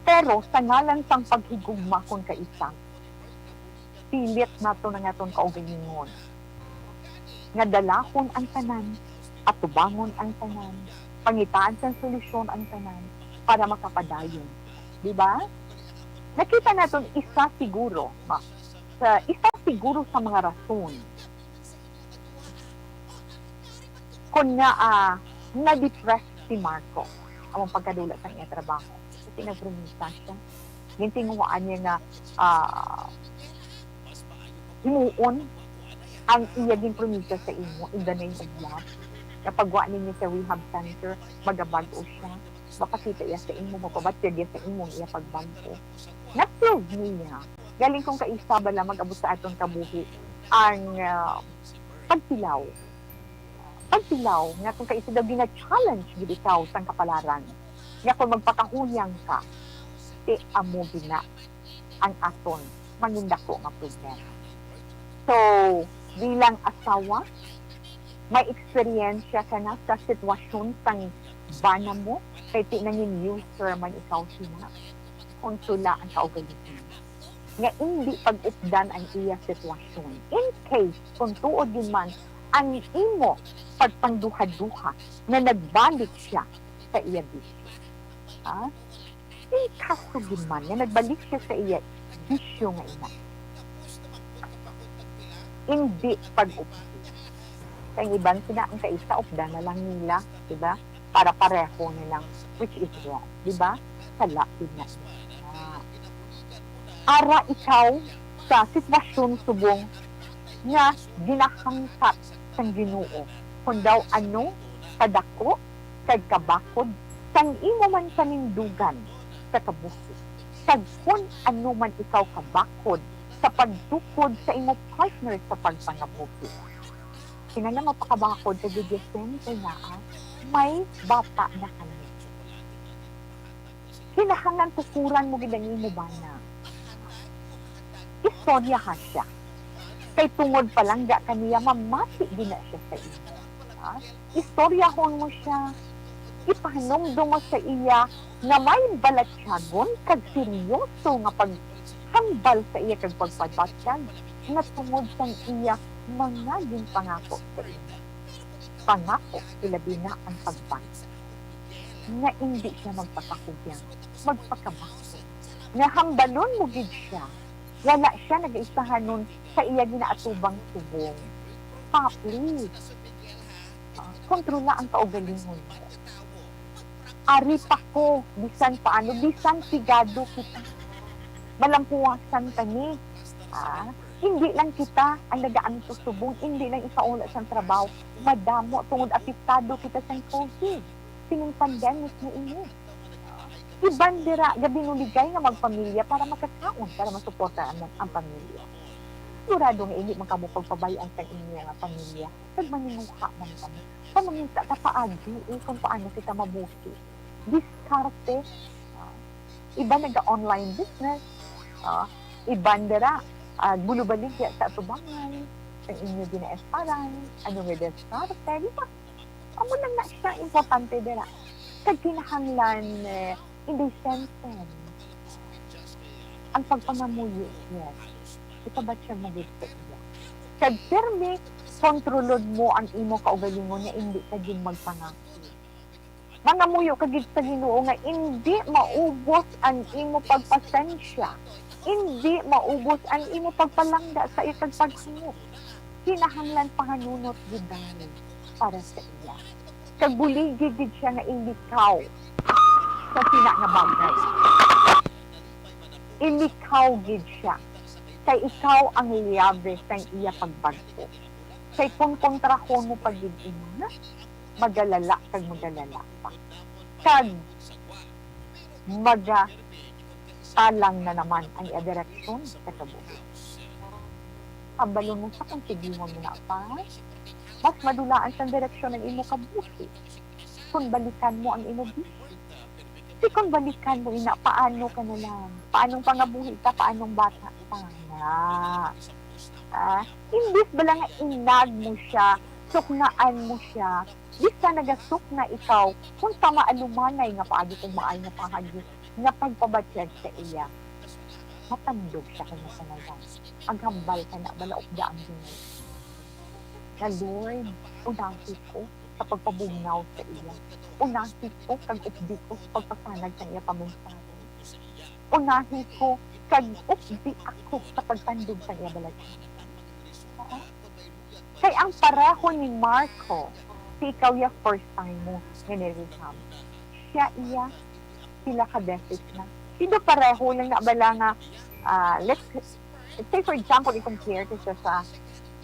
Pero sa ngalan sang paghigugma kon kaisa, pilit naton ang aton kaugalingon nga dalahon ang tanan, atubangon ang tanan, pangitaan sang solusyon ang tanan para makapadayon. Di ba? Nakita naton isa siguro, ma-, sa isa siguro sa mga rason kon nga, ah, na-depress si Marco among pagkadula sang iya trabaho. Kasi nagpromisa siya. Gintinguhaan niya nga, ah, himuon ang iya ginpromisa sa imo in the name of love. Nga pagwa ninyo sa rehab center, magabag-o siya. Mapakita iya sa imo, mapabatyag iya sa imo ang iya pagbag-o. Na-prove niya. Galing kung kaisa bala mag-abot sa aton kabuhi ang, ah, pagtilaw. Pagtilaw nga kung kaisa daw gina-challenge gid ikaw sang kapalaran, nga kung magpakahuyang ka, ti amo gina ang aton mangindako nga problema. So, bilang asawa, may eksperyensya ka na sa sitwasyon sang bana mo, kay ti nangin user man ikaw sina, konsola ang kaugalingon nga indi pag-updan ang iya sitwasyon. In case, kung tuod gid man ang imo pagpangduha-duha nga nagbalik siya sa iya bisyo. Ha? In case gid man nga nagbalik siya sa iya bisyo nga ina. Indi pag-updi. Kay ang iban sila, ang kaisa, updan na lang nila, di ba? Para pareho na lang, which is wrong, di ba? Sala gid na. Ah. Ara ikaw sa sitwasyon subong nga ginahangkat sang Ginoo, kon daw ano kadako kag kabakod sang imo man panindugan sa kabuhi, kag kon ano man ikaw kabakod sa pagtukod sa imo partner sa pagpangabuhi. Kinahanglan magpakabakod kag gid, siyempre nga, ah, may bata na kami. Kinahanglan tukuran mo gid ang imo bana. Istoryaha siya. Kay tungod palangga kaniya, mamati gid na siya sa imo. Ha? Istoryahon mo siya. Ipahinumdom mo sa iya nga may balatyagon kag seryoso nga paghambal sa iya kag pagpabatyag nga tungod sang iya mga ginpangako sa imo. Pangako, ilabi na ang pagbatyag nga indi siya magpakahuyang, magpakabakod, nga hambalon mo gid siya. Wala siya nagaisahanon sa iya ginaatubang subong. Pa, please, ah, kontrola ang kaugalingon mo. Ari pa ko, bisan paano, bisan pigado kita, malampuwasan kami. Ah, hindi lang kita ang nagaantos subong, hindi lang ikaw wala sang trabaho, madamo tungod apektado kita sang COVID, sining pandemic nga ini. Iban dira gabinuligay nga magpamilya para makakaon, para masuporta ang, ang pamilya. Sigurado nga hindi man kamo pagpabay-an sa inyo nga pamilya, kag maninguha man kamo. Pamangita ta paagi, eh, kung paano kita mabuhi. Diskarte. Ah, iban naga-online business. Ah, iban dira, ah, bulubaligya sa atubangan, ang inyo ginaesparan, ano nga diskarte, di ba? Amo lang na siya importante dira. Kag kinahanglan, eh, in the sentence, ang pagpangamuyo, yes, ikabatyag mo gid sa iya. Kag pirmi, kontrolod mo ang imo kaugalingon nga indi ka gid magpangako. Mangamuyo ka gid sa Ginoo nga indi maubos ang imo pagpasensya, indi maubos ang imo pagpalangga sa iya kag paghangop. Kinahanglan panganunot gid dali para sa iya. Kag buligi gid siya nga ilikaw. sa sina nga bagay. Ilikaw gid siya, kay ikaw ang liyabe sang iya pagbag-o. Kay kon kontrahon mo pa gid ina, magalala kag magalala pa. Kag magatalang na naman ang iya direksyon sa kabuhi. Hambalon mo sa kung sigiwon mo na pa, mas madulaan sang direksyon ang imo kabuhi. Kung balikan mo ang imo bisi, si kung balikan mo ina, paano ka na lang? Paanong pangabuhi ka? Paanong bata ka na? Ah, imbis bala nga inag mo siya, suknaan mo siya, di ka nagasukna ikaw, kung sa maalumanay nga paagi, kung maayo nga paagi, nga pagpabatyag sa iya. Matandog siya kung masanagan. Aghambal ka na, bala upda ang Ginoo. Na, Lord, unahi ko sa pagpabugnaw sa iya. Unahi ko kag updi ko sa pagpasanag sa iya pamensahe. Unahi ko kag updi ako sa pagtandog sa iya balatyagon. Kay ang pareho ni Marco, si ikaw ya first time mo nga ni-rehab. Siya iya, pila ka beses na. Hindi pareho lang na bala nga, ah, let's say for example, i-compare ko siya sa,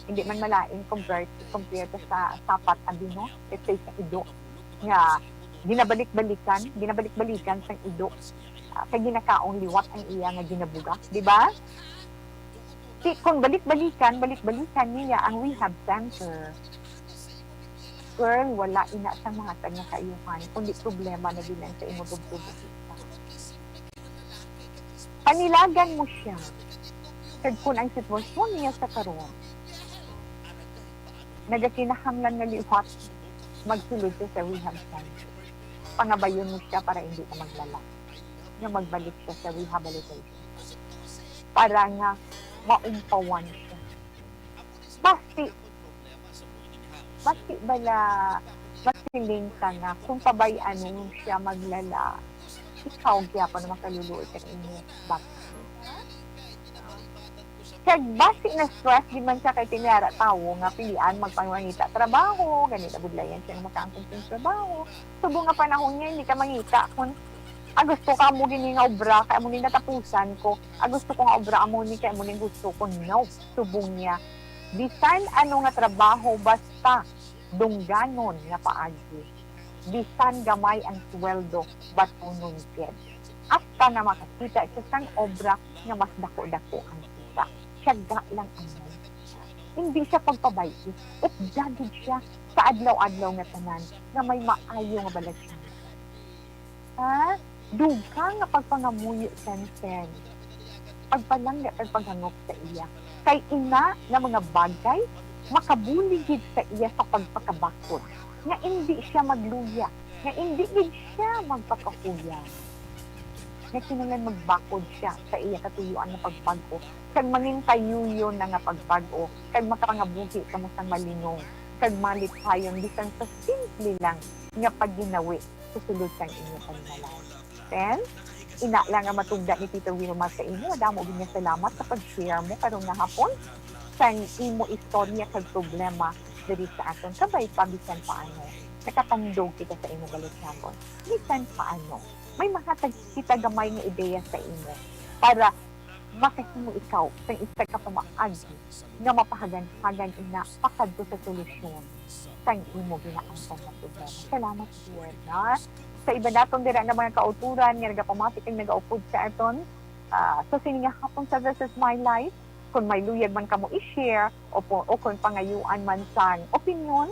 hindi man malain, compare, compare ko sa sapat abi, no? Let's say sa ido nga ginabalik-balikan, ginabalik-balikan sang ido. Ah, kay ginakaon liwat ang iya nga ginabuga, di ba? Di, kung balik-balikan, balik-balikan niya ang rehab center, girl, wala ina sang mahatag nga kaayuhan, kundi problema na gid lang sa imo tubtob. Panilagan mo siya. Kag kung ang sitwasyon niya sa karon, nagakinahanglan nga liwat, magsulod siya sa rehab center. Pangabayon mo siya para hindi na maglala, nga magbalik siya sa rehabilitation. Para nga maumpawan siya. Basi, basi bala, masiling ka nga kung pabay-an mo siya maglala, ikaw gyapon ang makaluluoy sa imo bata. Kag basi na-stress di man siya kay tinara tawo nga pilian magpangangita trabaho, gani nabudlayan siya nga makaangkon sing trabaho. Subong nga panahon niya, hindi ka mangita kung, "Ah, gusto ka amo gini nga obra, kay amo ni natapusan ko. Ah, gusto ko nga obra, amo ni, kay amo ni gusto ko." No, subong niya, bisan ano nga trabaho, basta dungganon nga paagi. Bisan gamay ang sweldo, batunon gid. Hasta nga makakita siya sang obra nga mas dako-dako ang kita. Tiyaga lang ang may. Hindi siya pagpabay-i. Upda gid siya sa adlaw-adlaw nga tanan nga may maayo nga balatyagon. Ha? Dugang nga pagpangamuyo, Sensen. Pagpalangga kag paghangop sa iya. Kay ina nga mga bagay makabulig gid sa iya sa pagpakabakod, nga indi siya magluya, nga indi gid siya magpakakuyang. Nga kinahanglan magbakod siya sa iya katuyoan nga pagbag-o, kag mangin kayuyon na nga pagbag-o, kag makapangabuhi kamo sang malinong kag malipayon bisan sa simple lang nga pagginawi sa sulod sang inyo panimalay. Then, ina lang nga matugda ni Tito Wilma sa imo. Damo gid nga salamat sa pag-share mo karon nga hapon sang imo istorya kag problema diri sa aton. Kabay pa, bisan paano, nakatandog kita sa imo balikyagon. Bisan paano, may mahatag kita gamay nga ideya sa imo para makahimo ikaw sang isa ka pamaagi nga mapahagan-hagan ina pakadto sa solusyon sang imo ginaangkon nga problema. Salamat, Lord, ha? Sa iban naton dira nga mga kautoran nga nagapamati kag nagaupod sa aton, ah, sa sini nga hapon sa This Is My Life, kung may luyag man kamo i-share o, po, o kung pangayuan man sang opinyon,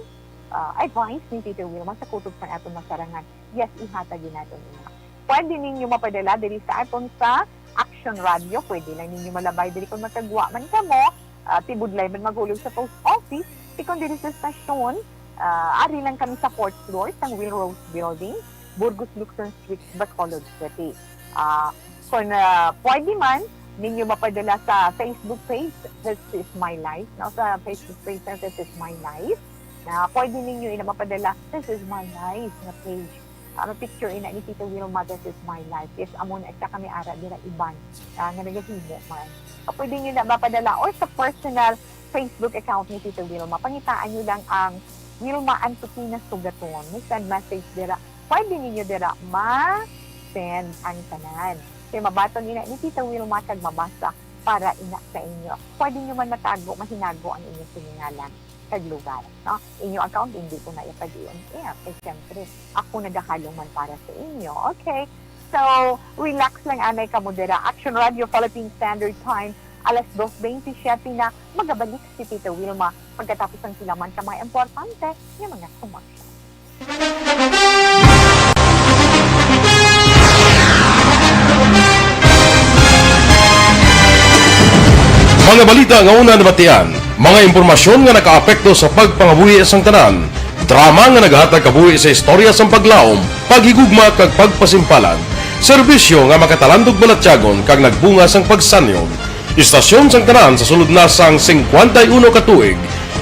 ah, advice ni Tito Wilma sa kutob sang aton masarangan, yes, ihatag gid naton ina. Pwede ninyo mapadala diri sa aton sa Action Radio. Pwede lang ninyo malabay diri kung magkagwa man kamo. Ah, tibudlay man maghulog sa post office. Ti kon diri sa stasyon, ah, ari lang kami sa fourth floor sang Will Rose Building, Burgos Luxon Street, Bacolod City. Ah, kung, ah, pwede man, ninyo mapadala sa Facebook page, This Is My Life, no? Sa Facebook page sa This Is My Life. Na pwede ninyo ina mapadala, This Is My Life nga page. Ah, may picture ina ni Tito Wilma, This Is My Life. Yes, amo na isa kami ara dira iban, ah, nga nagahimo man. O pwede nyo na mapadala or sa personal Facebook account ni Tito Wilma. Pangitaan nyo lang ang Wilma Antoquina Sugaton. May send message dira. Pwede ninyo dira ma-, send ang tanan. Kay mabaton ina ni Tita Wilma kag mabasa para ina sa inyo. Pwede nyo man matago, mahinago ang inyong silingalan kag lugar, no? Inyo account, hindi ko na ipag-i-on air. Kay siyempre, ako nagahalong man para sa inyo. Okay? So, relax lang anay kamo dira. Action Radio Philippine Standard Time, alas dos bente siyete na, magabalik si Tita Wilma pagkatapos ang silaman ka mga importante nga mga commercial. Mga balita nga una nabatian, mga impormasyon nga nakaapekto sa pagpangabuhi sang tanan, drama nga naghatag kabuhi sa istorya sang paglaom, paghigugma kag pagpasimpalan, serbisyo nga makatalandog balatyagon kag nagbunga sang pagsanyon. Istasyon sang tanan sa sulod na sang singkwenta y uno ka tuig.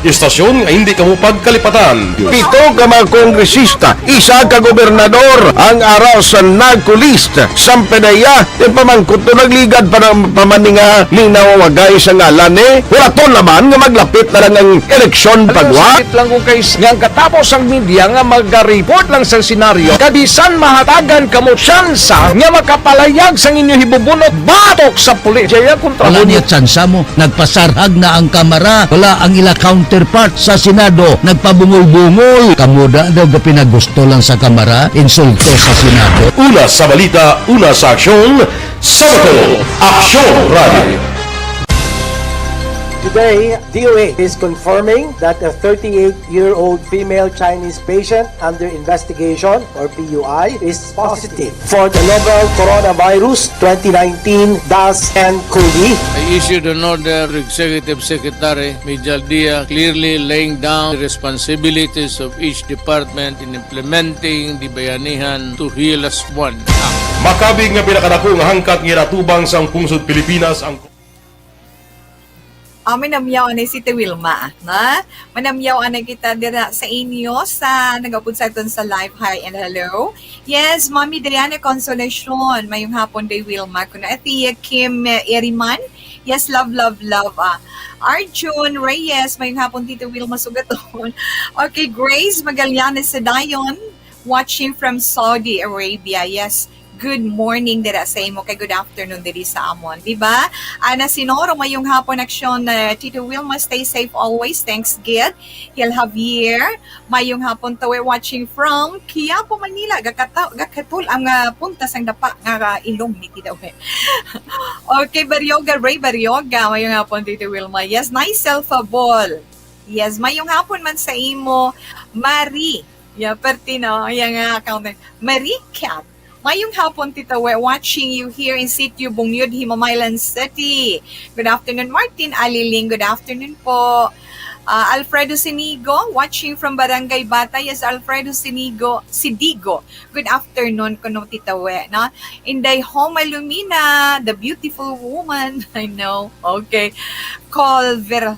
Istasyon nga hindi kamo pagkalipatan. Pito ka mga kongresista, isa ka gobernador, ang ara sa NAGCOLEST, sang PDEA, yung pamangkot to nagligad pa ng pamaninga ni nawawagay sa ngalan eh. Wala to naman nga maglapit na lang ang eleksyon. Ano, pagwa? Sakit lang kung kay nga ang katapos ang media nga magareport lang sa senaryo, kabisan mahatagan kamo tsansa nga makapalayag sang inyo hibubunot batok sa pulis. Jaya kontra Wala mo niya tsansa mo. Nagpasarhag na ang Kamara. Wala ang ila counterpart sa Senado. Nagpabungol-bungol. Kamo da daw gapinagusto lang sa Kamara. Insulto sa Senado. Una sa balita, una sa aksyon, sa Bato, Aksyon Radio. Today, D O A is confirming that a thirty-eight-year-old female Chinese patient under investigation, or P U I, is positive for the novel coronavirus twenty nineteen dash ten COVID. I issued an order to Executive Secretary Mijal Dia, clearly laying down the responsibilities of each department in implementing the Bayanihan to Heal as One Act. Makabig nga pinakadako nga hangkat nga ginatubang sang pungsod Pilipinas ang Ah, manamyaw anay si Te Wilma, na? Manamyaw anay kita dira sa inyo sa nagapod sa aton sa live. Hi and hello. Yes, Mami Diana Consolacion, mayong hapon, Day Wilma. Kuno Ate Kim, eh, Eriman. Yes, love, love, love. Ah, Arjun Reyes, mayong hapon, Tito Wilma Sugaton. Okay, Grace Magallanes Sedayon, watching from Saudi Arabia. Yes, good morning dira sa imo, kay good afternoon diri sa amon, di ba? Ana Sinoro, mayong hapon, aksyon, uh, Tito Wilma, stay safe always. Thanks, Gid. Hil Javier, mayong hapon, Tawe, watching from Quiapo, Manila. Gakata-, gakatol ang, ah, punta sang dapa nga, ah, ilong ni Tito Tawe. Okay, Baryoga, Ray Baryoga, mayong hapon, Tito Wilma. Yes, nice self, ah, ball. Yes, mayong hapon man sa imo, Marie. Yeah, perti, no? Yang, ah, account na. Marie Cat. Mayong hapon, Tita We. Watching you here in Sitio Bungyud, Himamaylan City. Good afternoon, Martin Aliling. Good afternoon po. Ah, Alfredo Sinigo, watching from Barangay Bata. Yes, Alfredo Sinigo, Sidigo. Good afternoon kuno, Tita We, no? Inday Homa Lumina, the beautiful woman. I know. Okay. Colville,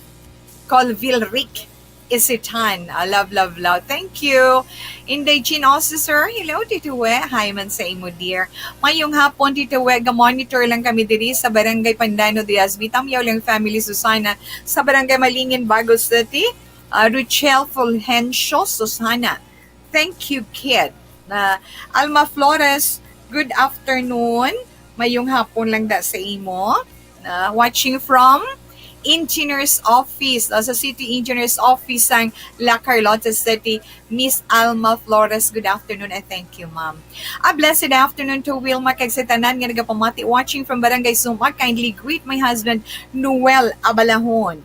Colville Rick. Isitan. Ah, love, love, love. Thank you. Inday Jean Officer, hello, Tito We. Hi man sa imo, dear. Mayong hapon, Tito We. Ga-monitor lang kami diri sa Barangay Pandano, Diaz B. Tamyaw lang family, Susana, sa Barangay Malingin, Bago City. Ah, Ruchel Fulgencio, Susana. Thank you, Kid. Na Alma Flores, good afternoon. Mayong hapon lang da sa imo. Na watching from Engineer's Office, ah, sa City Engineer's Office sang La Carlota City, Miss Alma Flores. Good afternoon and thank you, ma'am. A blessed afternoon to Wilma kag sa tanan nga nagapamati, watching from Barangay Sumac. Kindly greet my husband, Noel Abalahon.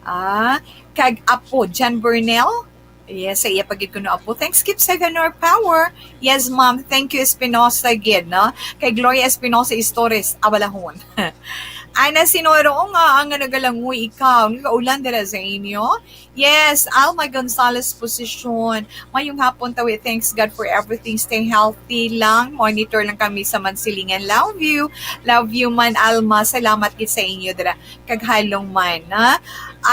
Ah, kag apo, John Burnell. Yes, sa iya pa gid kuno apo. Thanks, keep safe and more power. Yes, ma'am. Thank you, Espinosa gid, no? Kay Gloria Espinosa Istores, Abalahon. Ana Sinoro, nga, ang nagalangoy ikaw. Nagaulan dira sa inyo? Yes, Alma Gonzalez Posisyon. Mayong hapon, Tawi. Thanks God for everything. Stay healthy lang. Monitor lang kami sa Mansilingan. Love you. Love you man, Alma. Salamat gid sa inyo dira. Kag halong man, ha?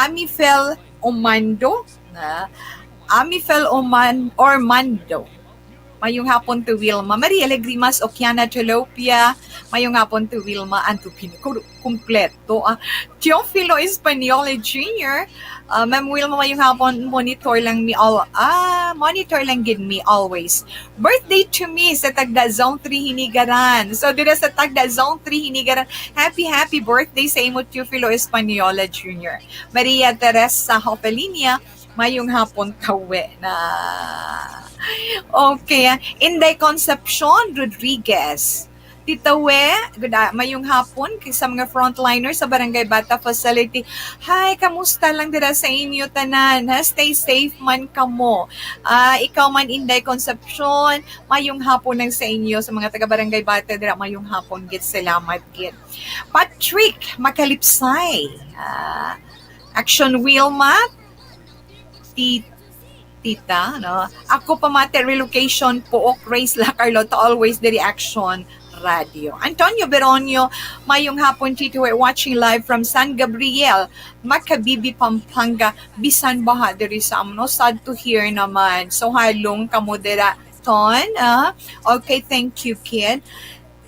Amifel Omando, ha? Amifel Oman-, Ormando. Mayong hapon to Wilma. Maria Lagrimas, Okiana Tilopia. Mayong hapon to Wilma. Anto pin-, ku-, kumpleto, ah. Teofilo Española Junior. Ah, Ma'am Wilma, mayong hapon. Monitor lang mi all, ah, monitor lang gid mi always. Birthday to me sa Tagda Zone three Hinigaran. So, dira sa Tagda Zone three Hinigaran, happy, happy birthday sa imo, Teofilo Española Junior. Maria Teresa Hopelinia, mayong hapon, Tawe na. Okay, ah, Inday Concepcion Rodriguez. Tita We, good, ah, mayong hapon kay sa mga frontliner sa Barangay Bata Facility. Hi, kamusta lang dira sa inyo tanan, ha? Stay safe man kamo. Ah, ikaw man, Inday Concepcion, mayong hapon lang sa inyo, sa mga taga Barangay Bata dira, mayong hapon gid, salamat gid. Patrick Makalipsay, ah, Action Wilma, Ti-, Tita, no? Ako pa, Mate, relocation, Pook, Race La Carlota, always the reaction radio. Antonio Beronio, mayong hapon, Tito, we're watching live from San Gabriel, Makabibi, Pampanga, bisan baha diri sa amon. Sad to hear naman. So, halong kamo dira, Ton, ah? Okay, thank you, kid.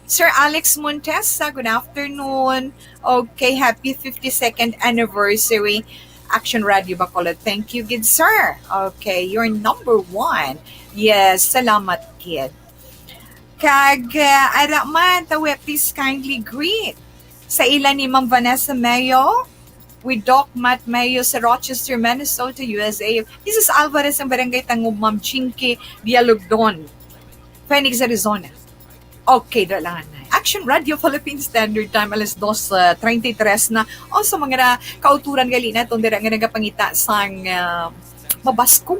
Sir Alex Montesa, good afternoon. Okay, happy fifty-second anniversary. Action Radio Bacolod. Thank you, good sir. Okay, you're number one. Yes, salamat, kid. Kag, uh, ara man, Tawe, please kindly greet sa ila ni Ma'am Vanessa Mayo with Doc Matt Mayo sa Rochester, Minnesota, U S A. This is Alvarez, ang barangay Tangub, Ma'am Chinky Dialogdon, Phoenix, Arizona. Okay, dala na. Action Radio Philippine Standard Time, alas dos, uh, treinta y tres na. O sa mga na, kauturan gali naton dira nga nagapangita sang, uh, mabaskog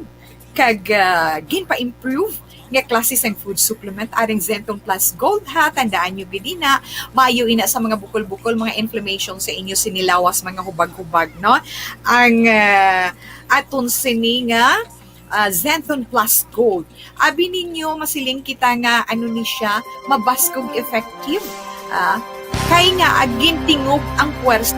kag, uh, ginpa-improve nga klase sang food supplement, aring Zenton Plus Gold, ha. Tandaan nyo gid na, maayo ina sa mga bukol-bukol, mga inflammation sa inyo sinilawas, mga hubag-hubag, no? Ang, uh, aton sini nga, uh, Zenton Plus Gold. Abi ninyo, masiling kita nga ano ni siya, mabaskog effective, ah, kay nga agintingog ang puwersa.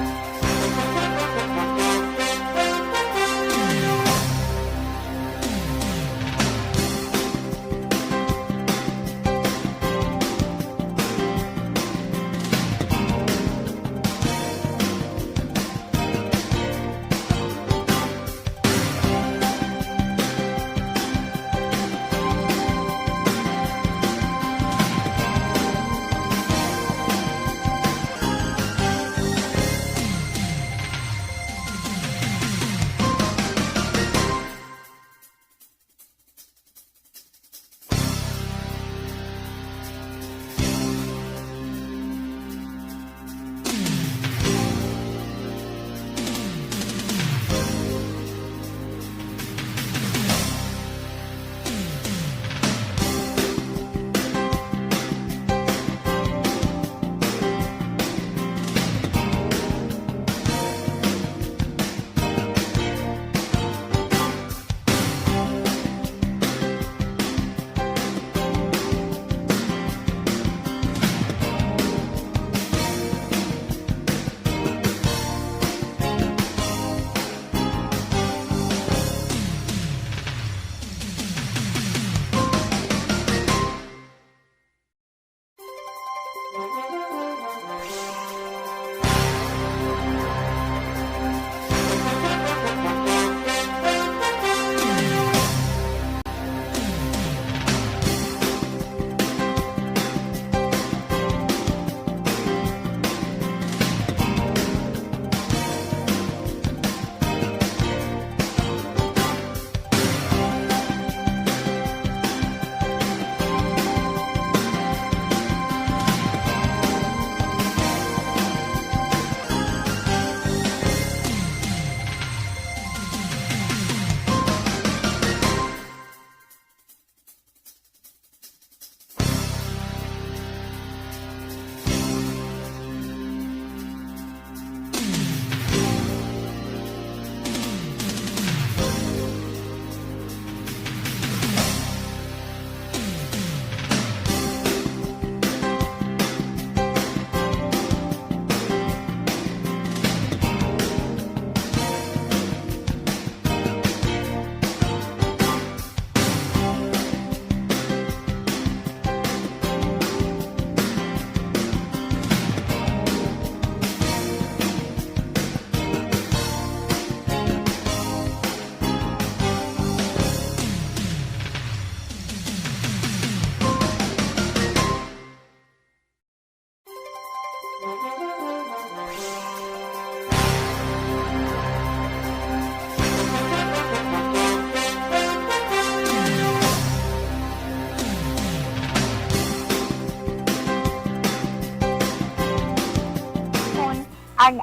Ang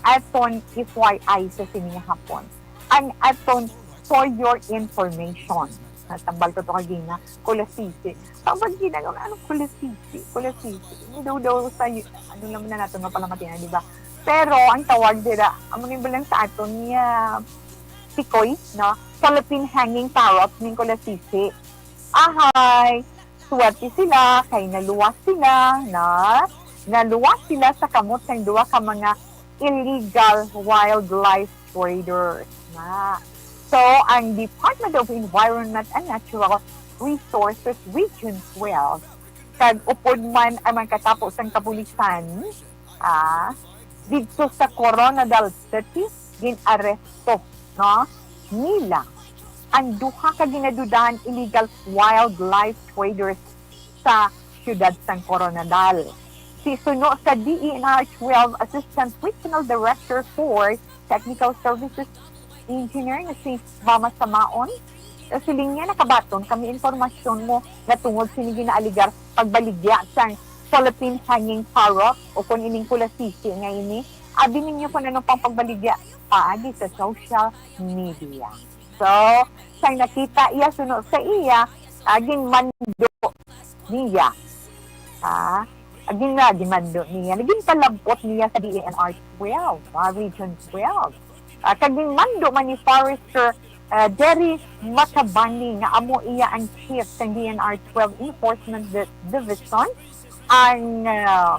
aton F Y I sa sini nga hapon. Ang aton for your information. Natambal ko to kagina, Kulasisi. Tawag gina nga, ano, Kulasisi? Kulasisi. Hindi daw daw sa, ano naman na natin mapalamatian, di ba? Pero ang tawag dira, amo ni lang sa aton nga tikoy, no? Philippine hanging parrot ning Kulasisi. Ahay, swerte sila kay naluwas sila, na naluwas sila sa kamot sang duha ka mga illegal wildlife traders na. So, ang Department of Environment and Natural Resources Region twelve, kag upod man ang mga katapo sang kapulisan, ah, didto sa Koronadal City, gin-aresto, no, nila ang duha ka ginadudahan illegal wildlife traders sa siyudad sang Koronadal. Si suno sa D E N R twelve Assistant Regional Director for Technical Services Engineer nga si Mama Samaon, siling niya, nakabaton kami impormasyon mo nga tungod sini ginaaligar pagbaligya sang Philippine hanging parrot o kon ining kulasisi nga ini. Abi ninyo kung ano pang pagbaligya paagi sa social media. So, sang nakita iya suno sa iya, ah, ginmando niya. Ah, agin na, ginmando niya. Naging palabot niya sa D E N R twelve, ah, Region twelve. Ah, kag ginmando man ni Forester, ah, Jerry Matabani, nga amo iya ang chief sang D E N R twelve Enforcement Di-, Division, ang, ah,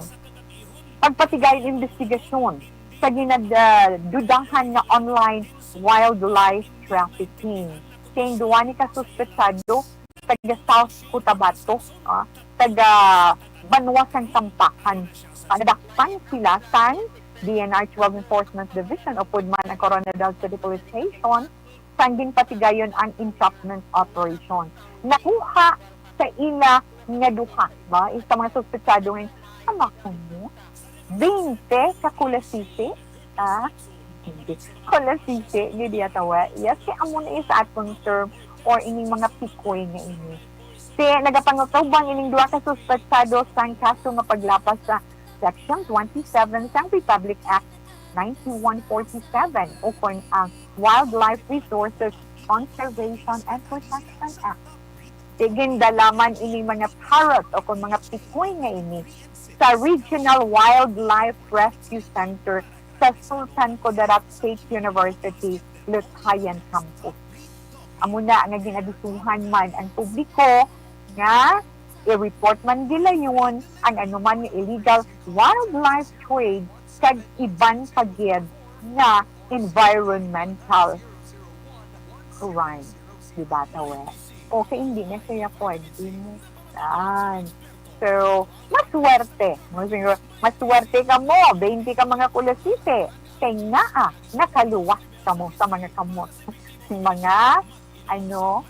pagpatigayon investigasyon sa ginad-, ah, dudahan nga online wildlife trafficking. Kay ang duwa ni ka suspetsado taga South Cotabato, ah, taga Banwa sang Tampakan. Ah, nadakpan sila sang D N R twelve Enforcement Division, upod man ang Koronadal City Police Station, sang ginpatigayon ang entrapment operation. Nakuha sa ila nga duha, ba, isa mga suspetsado nga, tama ko mo? Twenty ka kulasisi? Ah, hindi. Kulasisi, gid iya tawa. Yes, kay amo na sa atong term or ining mga pikoy nga ini. Si nagapangutubang ining duha ka suspetsado sang kaso nga paglapas sa Section twenty-seven sang Republic Act ninety-one forty-seven, ukon ang Wildlife Resources Conservation and Protection Act. Tigindalaman ini mga parrot o kung mga pikoy nga ini sa Regional Wildlife Rescue Center sa Sultan Kudarat State University, Lutayan Campus. Amo na nga ginadusuhan man ang publiko nga i-report man gilayon ang anuman nga illegal wildlife trade kag iban pa gid nga environmental crime. Di ba, tawe? Okay, hindi na siya pwede mo. Yan. So, maswerte. Mo siguro, maswerte ka mo, twenty ka mga kulasisi. Kay ngaa, nakaluwas ka mo sa mga kamot. Mga, ano,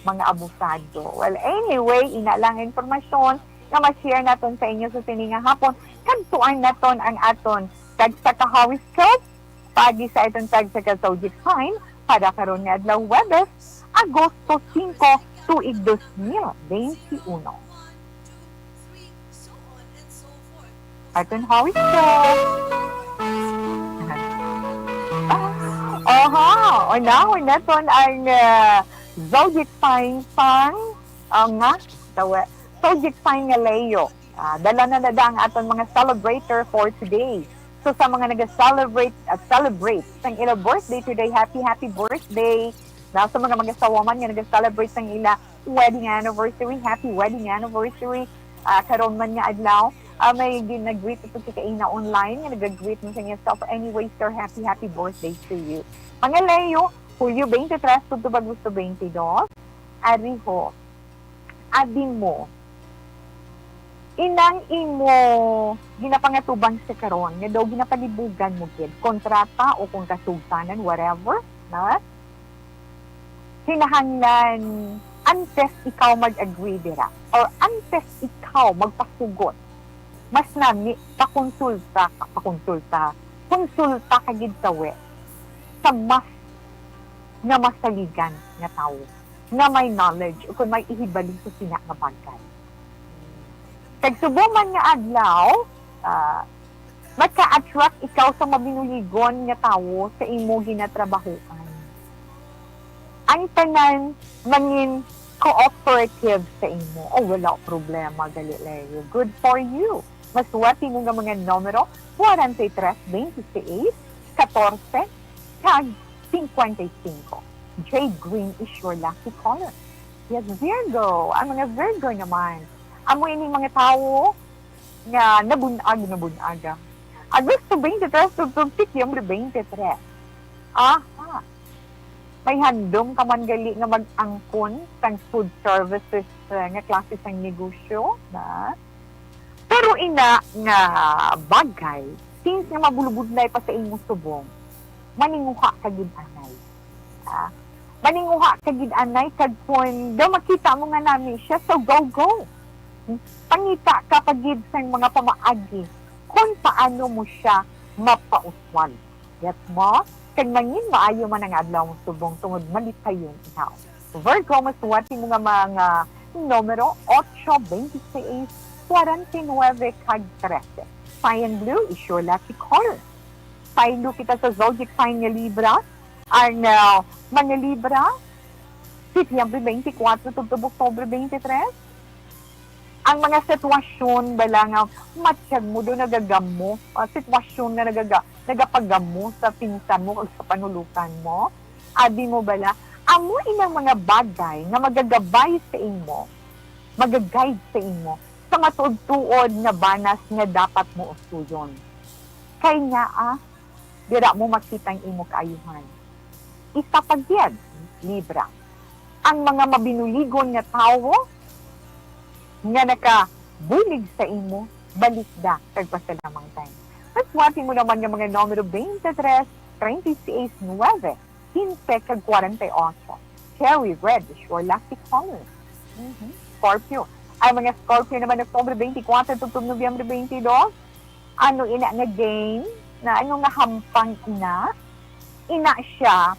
mga abusado. Well, anyway, ina lang ang impormasyon nga ma-share naton sa inyo sa sini nga hapon. Kadtuan naton ang aton tagsa ka horoscope paagi sa aton tagsa ka zodiac sign para karon nga adlaw, Huwebes, Agosto singko, tuig dos mil benti uno. Aton horoscope. Aha, unahon naton ang, ah, zodiac sign sang, ah, nga, tawa, zodiac sign nga Leo. Ah, dala na dada ang aton mga celebrator for today. So, sa mga nag-celebrate, ah, celebrate sang ila birthday today, happy, happy birthday. Na sa mga mag-asawa man nga nag-celebrate sang ila wedding anniversary, happy wedding anniversary. Ah, karon man nga adlaw, ah, may gin-greet ito si Kaina Online nga nag-greet mo sa inyo self. Anyway, sir, happy, happy birthday to you. Mga Leo, Hulyo twenty-three, tubtob Agosto twenty-two. Ariho, abi mo, inang imo ginapangatubang sa karon nga daw ginapalibugan mo gid, kontrata o kung kasugtanan, whatever, na kinahanglan antes ikaw mag-agree dira or antes ikaw magpasugot mas nami pakonsulta ka, pakonsulta, konsulta ka gid sa we, sa mas nga masaligan nga tawo, nga may knowledge o kung may ihibalo sa sina nga bagay. Kag subong man nga adlaw, ah, maka-attract ikaw sa mabinuligon nga tawo sa imo ginatrabahoan. Ang tanan mangin cooperative sa imo. O, wala problema, Galileo. Good for you. Masuwat mo nga mga numero, forty-three, twenty-eight, catorce, kag cincuenta y cinco. Jade green is your lucky color. Yes, Virgo. Ang mga Virgo naman, amo ini mga tawo nga nabun-ag, nabun-aga. Agosto twenty-three tubtob Setyembre twenty-three. Aha. May handom ka man gali nga mag-angkon sang food services, eh, nga klase sang negosyo, na? Pero ina nga bagay, since nga mabulubudlay pa sa imo subong, maninguha ka gid anay. Ah, maninguha ka gid anay, kag kun daw makita mo nga nami siya, so go, go. Pangita ka pa gid sang mga pamaagi kung paano mo siya mapauswag. Gets mo? Kag mangin maayo man ang adlaw mo subong tungod malipayon ikaw. Virgo, masuwat mo nga mga numero, ocho, twenty-seis, forty-nueve, kag trese. Cyan blue is your lucky color. Saylo kita sa zodiac sign nga Libra. Ang, ah, mga Libra, Setyembre twenty-four tubtob Oktubre twenty-three, ang mga sitwasyon bala nga matyag mo do nagagamo, ah, sitwasyon nga nagaga-, nagapagamo sa pinsan mo kag sa panulukan mo, abi mo bala, amo inang mga bagay nga magagabay sa imo, magaguide sa imo sa matuod-tuod nga banas nga dapat mo usuyon. Kay ngaa, dira mo makita ang imo kaayuhan. Isa pa gid, Libra, ang mga mabinuligon nga tawo nga nakabulig sa imo, balikda kag pasalamangtan. Masuwat mo naman nga mga numero twenty-three, treinta y seis, nueve, quince, kag cuarenta y ocho. Cherry red is your lucky color. Mhm. Scorpio. Ang mga Scorpio naman, Oktubre twenty-four tubtob Nobyembre twenty-two, ano ina nga game, na ano nga hampang ina, ina siya,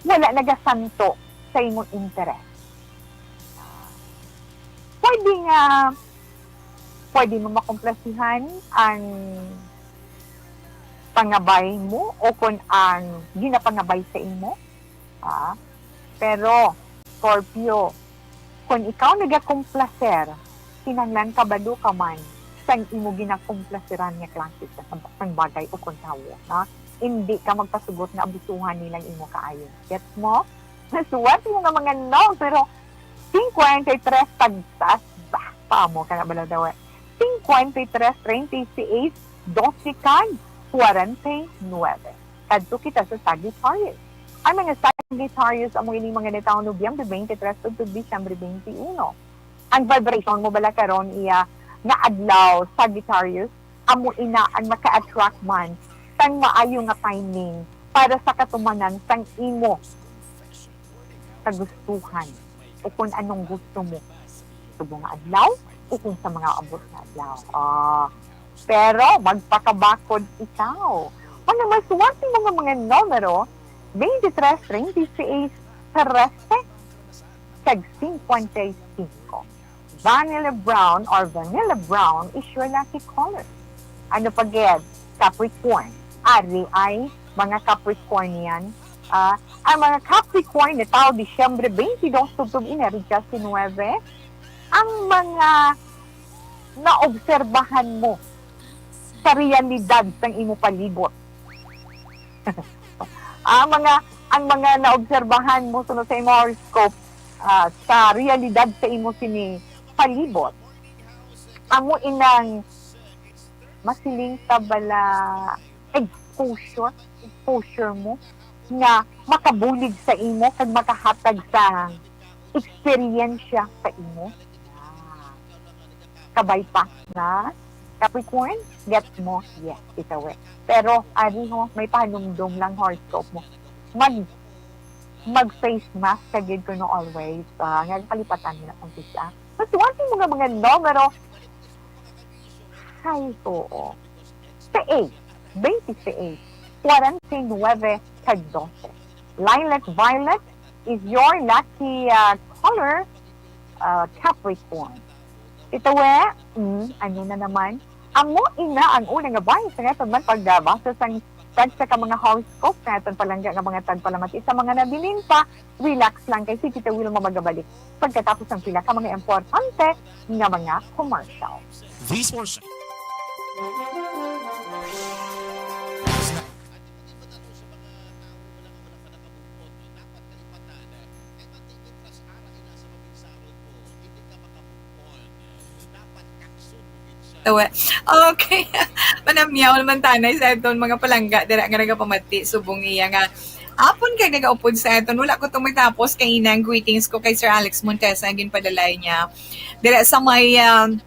wala nagasanto sa imong interes. Pwede nga, pwede mo makomplasihan ang pangabay mo o kung ang ginapangabay sa imo. Ah, pero, Scorpio, kung ikaw nagakomplaser, kinahanglan kabalo ka man sang imo ginakomplaseran nga klase sa, sang bagay o kung tawo, no? Hindi ka magpasugot nga abusuhan nilang imo kaayo. Gets mo? Nasuwat mo nga mga no, pero cincuenta y tres tagtas, bah, paamo ka na bala daw eh. Cincuenta y tres, treinta y seis, doce kag cuarenta y nueve. Kadto kita sa Sagittarius. Ang mga Sagittarius amo ining mga natawo Nobyembre twenty-three tubtob Disyembre twenty-one. Ang vibration mo bala karon iya nga adlaw, Sagittarius, amo ina ang maka-attract man sang maayo nga timing para sa katumanan sang imo kagustuhan o kung anong gusto mo subong nga adlaw o kung sa mga abot nga adlaw. Ah, pero magpakabakod ikaw. Mga masuwat mo nga mga numero, twenty-three, treinta y seis, trese, kag cincuenta y cinco. Vanilla brown or vanilla brown is your lucky color. Ano pa gid? Capricorn. Ari ay mga Capricornian. Ah, ang mga Capricorn natawo Disyembre twenty-two tubtob Enero disinuwebe, ang mga naobserbahan mo sa realidad sang imo palibot. Ang mga, ang mga naobserbahan mo sunod sa imo horoscope, ah, sa realidad sa imo sini palibot, amo inang masiling ta bala exposure, exposure mo nga makabulig sa imo kag makahatag sa eksperyensya sa imo. Kabay pa na Capricorn, gets mo? Yes, ikaw eh. Pero, ari ho, may pahanumdom lang horoscope mo. Mag, mag face mask ka gid kuno always. Ah, nga kalipatan nila kung sisa. Masuwat mo nga mga numero, Ay, oo. Sa eight, twenty-eight, forty-nine, kag twelve. Lilac violet is your lucky, ah, color, ah, Capricorn. Ito, we, mm, ano na naman? Amo ina ang una nga bahin sa nga man pagbasa sang tagsa ka mga horoscope sa aton palangga nga mga tagpalamati. Sa mga nabilin pa, relax lang kay si Tita Wilma magabalik pagkatapos ng pila ka mga importante nga mga commercial. This portion. Tawa. Okay. Manamyaw naman tanay sa aton mga palangga dira nga nagapamati subong iya nga apon kay nagaupod sa aton. Wala ko tumutapos kay inang greetings ko kay Sir Alex Montesa ang ginpadalay niya. Dira sa may, um,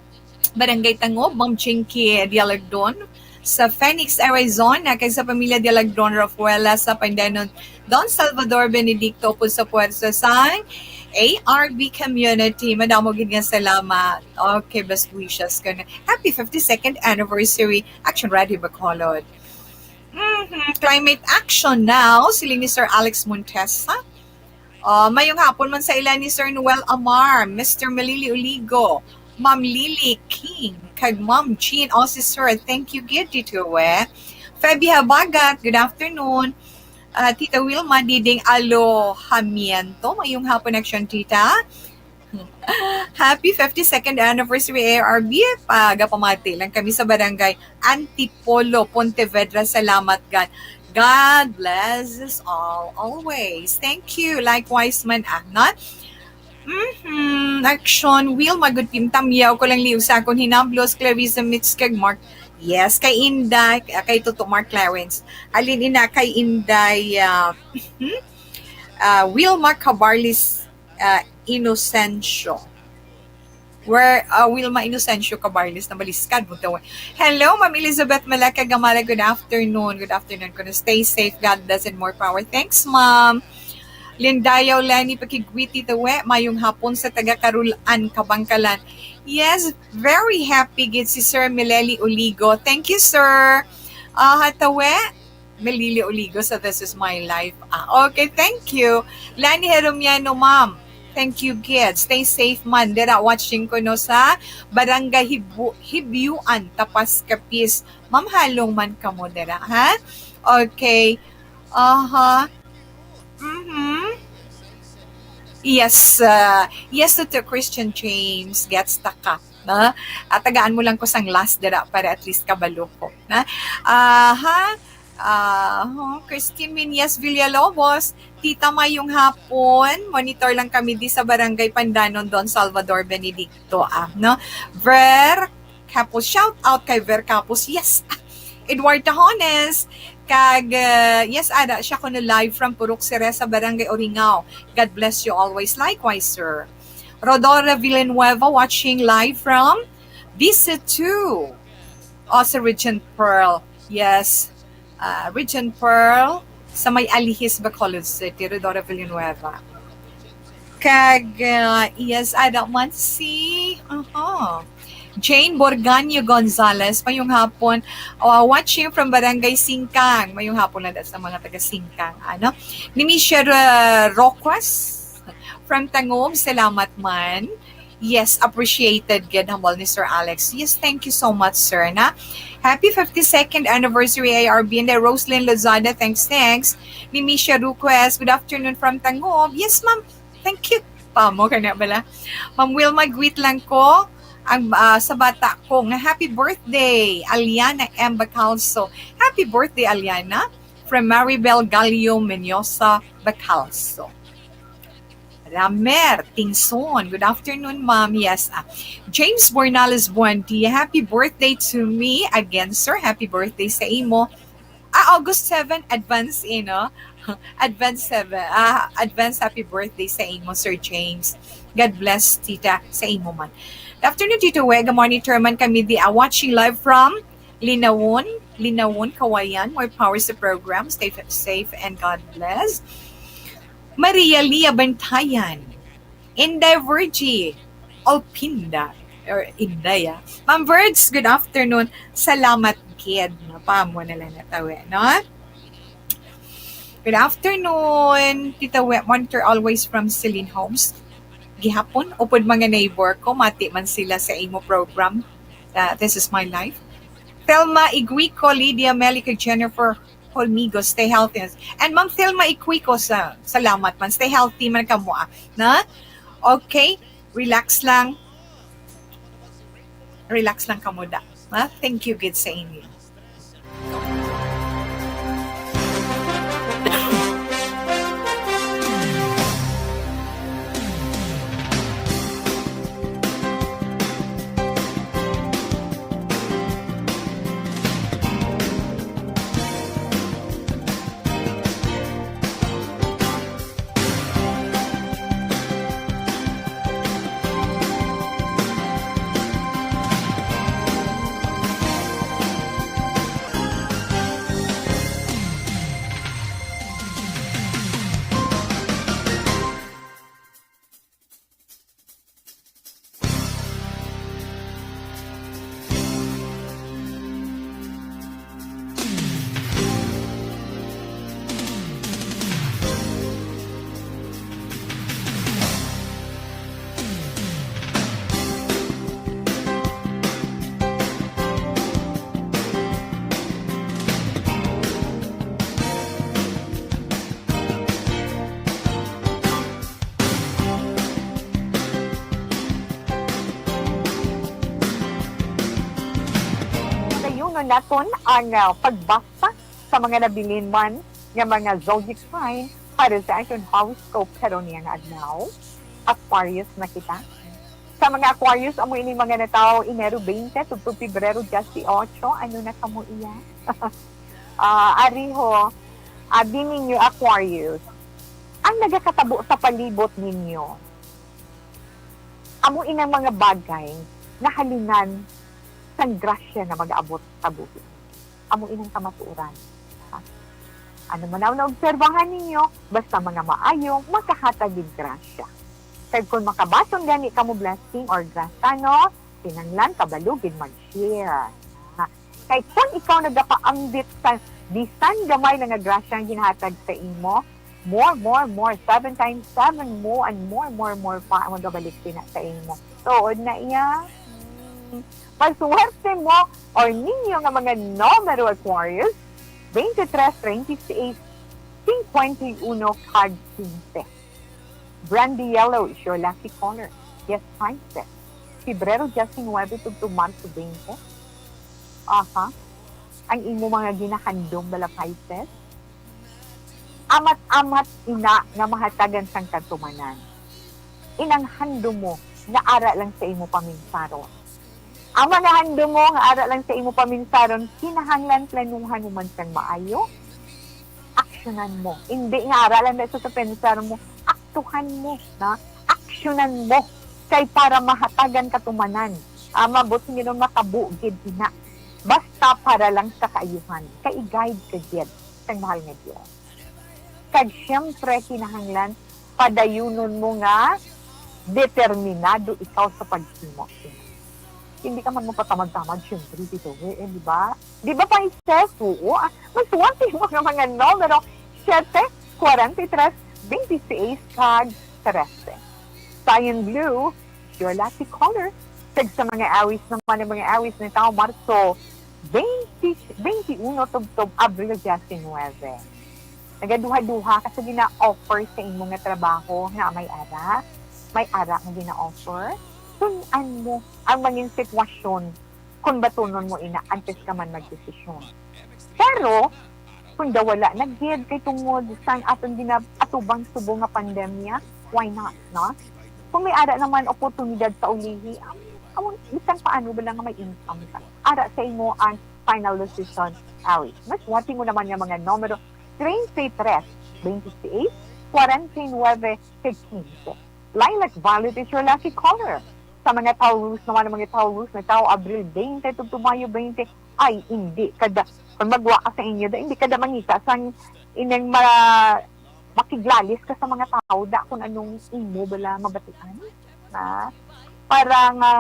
Barangay Tangob, Ma'am Chinky Dialagdon, sa Phoenix, Arizona, kay sa pamilya Dialagdon Rafaela, sa Pandanon, Don Salvador Benedicto, upod sa puwersa sang A R B community. Madamo gid nga salamat. Okay, best wishes ko na. Happy fifty-second anniversary, Action Radio Bacolod. Mhm. Climate action now, sila ni Sir Alex Montesa. Ah, mayong hapon man sa ila ni Sir Noel Amar, Mister Melili Oligo, Ma'am Lily King, kag Ma'am Jean. Oh, si Sir, thank you gid, Tito, eh. Feby Habagat, good afternoon. Ah, Tita Wilma Diding Alojamiento, mayong hapon, Action Tita. Happy fifty-second anniversary, A R B. Pagapamati lang kami sa barangay Antipolo, Pontevedra. Salamat, God. God bless us all always. Thank you. Likewise man, ah, no? Mhm. Action, Will, magud pimtamyaw ko lang liw sa akon hinablos, Clarissa Mitz kag Mark. Yes, kay Inday, ah, kay Toto Mark Clarence. Halin ina kay Inday, ah, mhm. Ah, Wilma Cabarlis, ah, Inocencio. Where, ah, Wilma Inocencio Cabarlis, nabaliskad mo to. Hello, Ma'am Elizabeth Malaca Gamala. Good afternoon. Good afternoon. Kuno stay safe. God bless and more power. Thanks, Ma'am. Lindayaw Lenny Pakigwiti Tawe, mayong hapon sa taga Karulan, Kabangkalan. Yes, very happy gid si Sir Mileli Oligo. Thank you, sir. Ah, Hatawe, Melili Oligo sa This Is My Life. Ah, okay, thank you. Lani Heromiano, ma'am. Thank you, gid. Stay safe man. Dira, watching ko, no, sa Barangay Hibu-, Hibyuan, Tapas, Capiz. Ma'am, halong man kamo dira, ha? Okay. Aha. Mhm. Yes, uh, yes to, to Christian James. Gets ta ka. Na? At tagaan mo lang ko sang last dira para at least kabalo ko. Na? Aha. Ah, huh, Christine Minyas Villalobos, Tita, mayong hapon. Monitor lang kami di sa Barangay Pandanon, Don Salvador Benedicto, ah, no? Ver Capos, shout out kay Ver Capos. Yes. Edward Tahones. Kag, uh, yes, ada siya kuno live from Purok Sire sa Barangay Oringao. God bless you always. Likewise, sir. Rodora Villanueva watching live from B C two. Oh, si Regent Pearl. Yes. Ah, Regent Pearl sa may Alihis, Bacolod City, Rodora Villanueva. Kag, ah, yes, ada man si, aha, Jane Borganyo Gonzalez, mayong hapon. Ah, watching from Barangay Singkang. Mayong hapon na sa mga taga Singkang, ano? Ni Michelle, ah, Roquas from Tangub, salamat man. Yes, appreciated gid, hambal ni Sir Alex. Yes, thank you so much, sir, na. Happy fifty-second anniversary, A R B. And then Roslyn Lozada, thanks, thanks. Ni Misha Ruquez, good afternoon from Tangub. Yes, ma'am. Thank you. Pamo ka na bala. Ma'am Wilma, greet lang ko ang, ah, sa bata ko nga happy birthday, Aliana M Bacalso. Happy birthday, Aliana. From Maribel Gallo Menyosa Bacalso. Ramer Tingson. Good afternoon, ma'am. Yes, ah, James Bornales Buendia, happy birthday to me. Again, sir, happy birthday sa imo. Ah, August seven, advance, eh, no? Advance seven. Ah, advance happy birthday sa imo, Sir James. God bless, tita, sa imo man. Good afternoon, Tito Wega. Monitor man kami di, ah, watching live from Linawon, Linawon, Kawayan. More power sa program. Stay f-, safe and God bless. Maria Lia Bantayan, Inday Virgie Olpinda. or Inday, ah. Ma'am Birds, good afternoon. Salamat gid, no? Pa mo na lang natawi, no? Good afternoon, Tita We-, monitor always from Celine Homes. Gihapon, upod mga neighbor ko, mati man sila sa imo program. Uh, this is my life. Thelma Iguico, Lydia Melica, Jennifer Holmigo, stay healthy. And Ma'am Thelma Iguico, sa, salamat man. Stay healthy man kamo, ah. Na? Okay, relax lang. Relax lang kamo da. Ha? Thank you gid sa inyo. Padayonon naton ang, ah, pagbasa sa mga nabilin man nga mga zodiac sign para sa aton horoscope karon niya nga adlaw. Aquarius na kita. Sa mga Aquarius, amo ini mga natawo Enero twenty tubtob Pebrero dieciocho. Ano na kamo iya? Ah, ari ho, abi ninyo Aquarius, ang nagakatabo sa palibot ninyo, amo inang mga bagay nga halinan sang grasya nga mag-abot sa buhi. Amo inang kamatuoran. Ha? Ano man ang naobserbahan ninyo, basta mga maayo, makahatag gid grasya. Kag kung makabaton gani kamo blessing or grasya, no, kinahanglan kabalo gid mag-share. Ha? Kay kung ikaw nagapaambit sa bisan gamay lang nga grasya ang ginahatag sa imo, more, more, more, seven times seven mo, and more, more, more pa ang magabalik sina sa imo. Tuod na iya. Hmm. Maswerte mo or ninyo nga mga numero, Aquarius, twenty-three, twenty-six, fifty-one, kag fifty. Brandy yellow is your lucky color. Yes, Pisces. Pebrero diecinuebe tubtob Marso twenty. Aha. Ang imo mga ginahandom bala, Pisces. Amat-amat ina nga mahatagan sang katumanan. Inang handom mo nga ara lang sa imo paminsaron. Ang mga handom mo nga ara lang sa imo paminsaron, kinahanglan planuhan mo man sang maayo. Aksyonan mo. Hindi nga ara lang sa, sa paminsaron mo, aktuhan mo, na? Aksyonan mo. Kay para mahatagan katumanan. Ama, buot nga makabugid ina. Basta para lang sa kaayuhan. Kay i-guide ka gid sang mahal nga Dios. Kag siyempre, kinahanglan, padayunon mo nga determinado ikaw sa paghimo. Hindi ka man mapatamad-tamad, siyempre, dito, eh, eh, di ba? Di ba, Pisces? Oo, ah, maswerte mo nga mga numero, siete, kwarenta y tres, twenty-seis, kag trese. Cyan blue, your lucky color. Kag sa mga Aries naman, ang mga Aries natawo Marso twenty, twenty-uno tubtob Abril diecinuebe. Nagaduha-duha ka sa gina-offer sa imo nga trabaho nga may ara, may ara nga gina-offer. Tun-an mo ang mangin sitwasyon kung batunon mo ina antes ka man magdesisyon. Pero, kung daw wala na gid kay tungod sang aton ginaatubang subong nga pandemya, why not, no? Kung may ara naman oportunidad sa ulihi, am-, amon, bisan paano ba lang nga may income ka? Ara sa imo ang final decision, Aries. Maswerte mo naman nga mga numero treinta y tres, veintiséis, cuarenta y nueve, kag quince. Lilac violet is your lucky color. Sa mga Taurus naman, ang mga Taurus natawo Abril twenty tubtob Mayo twenty, ay, hindi. Kada, kung magwa ka sa inyo, da, hindi kada mangita sang ining ma-, makiglalis ka sa mga tao, da, kung anong imo bala mabatian. Na, para nga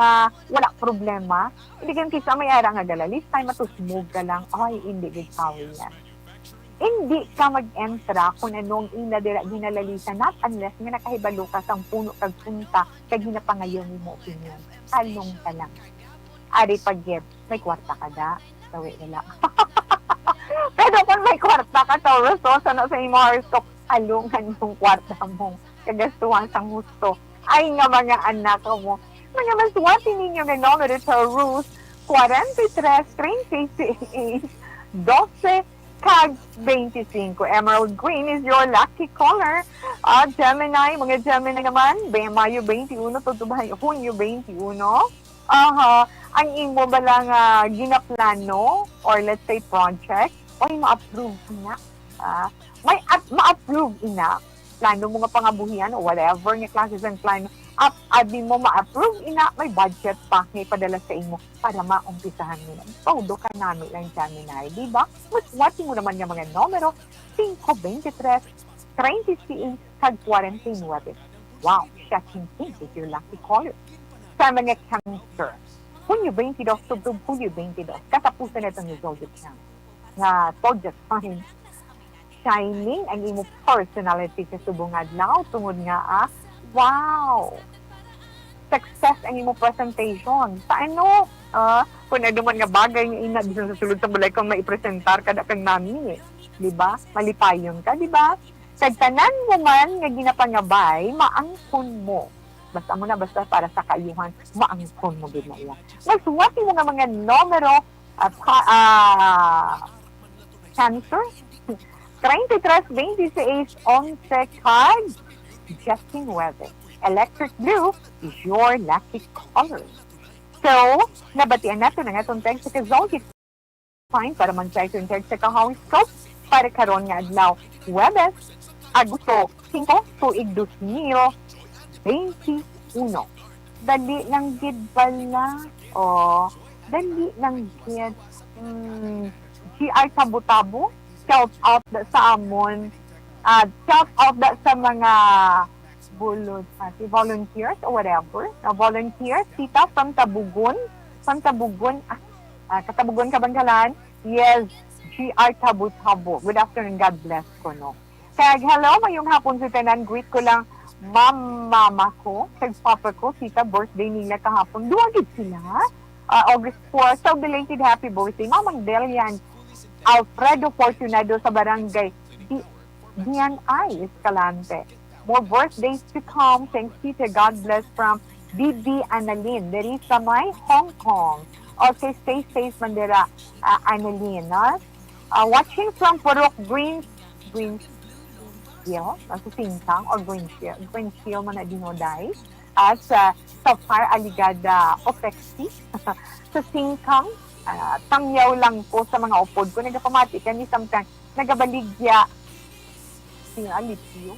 wala problema. Hindi ka kisa may ara nga gala, this time matusmog ka lang, ay, hindi gid kawin yan. Hindi ka mag-entra kung ano ang ila dira ginalalisan, not unless nga nakahibalo ka sang puno kag punta kag ginapangayo nimo opinion. Talong ka lang. Ari pa gid, may kwarta ka da? Tawi na lang. Pero kung may kwarta ka, Taurus, so, sa, sa imo horoscope, alungan yung kwarta mo. Kagastuhan sang husto. Ay nga mga anak mo. Mga maswati ninyo nga numero, Taurus, forty-three, thirty-six, doce, kag twenty-five. Emerald green is your lucky color. Ah, Gemini, mga Gemini naman, be-, Mayo twenty-one, tutubahay, Hunyo twenty-one. Aha, ang imo bala nga ginaplano or let's say project, oy, ma-approve ina. Ah, may ap-, ma-approve ina. Plano mo nga pangabuhian o whatever nga klase sang plano, ap-, abi mo ma-approve ina, may budget pa nga ipadala sa imo para maumpisahan mo na. Todo ka nami lang, Gemini, di ba? Mas wati mo naman nga mga numero, singko, twenty-three, treinta y seis, kag kwarenta y nuebe. Wow, checking pink is your lucky color. Sa mga Cancer, Hunyo twenty-dos, tubtob Hulyo twenty-dos, katapusan na itong zodiac sign. Nga zodiac sign, shining ang imo personality sa subong adlaw tungod nga, ah, wow! Success ang imo presentation. Sa ano? Ah, kung ano man nga bagay nga ina, bisan sa sulod sa balay kang maipresentar, kada kang nami, di ba? Malipayon ka, di ba? Kag tanan mo man nga ginapangabay, maangkon mo. Basta mo na, basta para sa kaayuhan, maangkon mo gid na iya. Mas wati mo nga mga numero, at ha, ah, Cancer, treinta y tres, veintiséis, once, kag diecinuebe. Electric blue is your lucky color. So, nabatian nato na nga itong text sa Kazolgi. Fine, para man sa inyong text sa kahoroscope para karon nga adlaw, Huwebes, Agosto singko, tuig dos mil benti uno. Dali lang gid bala. Oh, dali lang gid. Hmm, G R Tabo-Tabo, shout out da sa amon. Ah, shout out da sa mga bulod, ah, si volunteers or whatever. Na volunteers, Tita from Tabugon. From Tabugon, ah, ah, Katabugon, Kabangkalan. Yes, G R Tabo-Tabo. Good afternoon, God bless ko, no. Kag hello, mayong hapon sa tanan. Greet ko lang mama, mama ko, kag papa ko, Tita, birthday nila kahapon. Duha gid sila. Ah, August four. So belated happy birthday, Mamang Delian Alfredo Fortunado sa barangay Di-, Dian I, Escalante. More birthdays to come. Thanks, Tita. God bless from B B Annalyn. Diri sa may Hong Kong. Okay, stay safe man dira, ah, Annalyn, no? Ah, watching from Purok Green, Green Hill, ah, sa Singkang or Green Hill, Green Hill man na dinoday. Ah, sa, sa Far Aligada, Opexi. Sa Singkang, ah, tangyaw lang ko sa mga upod ko. Nagapamati kami sometimes, nagabaligya. Sino, Alipio?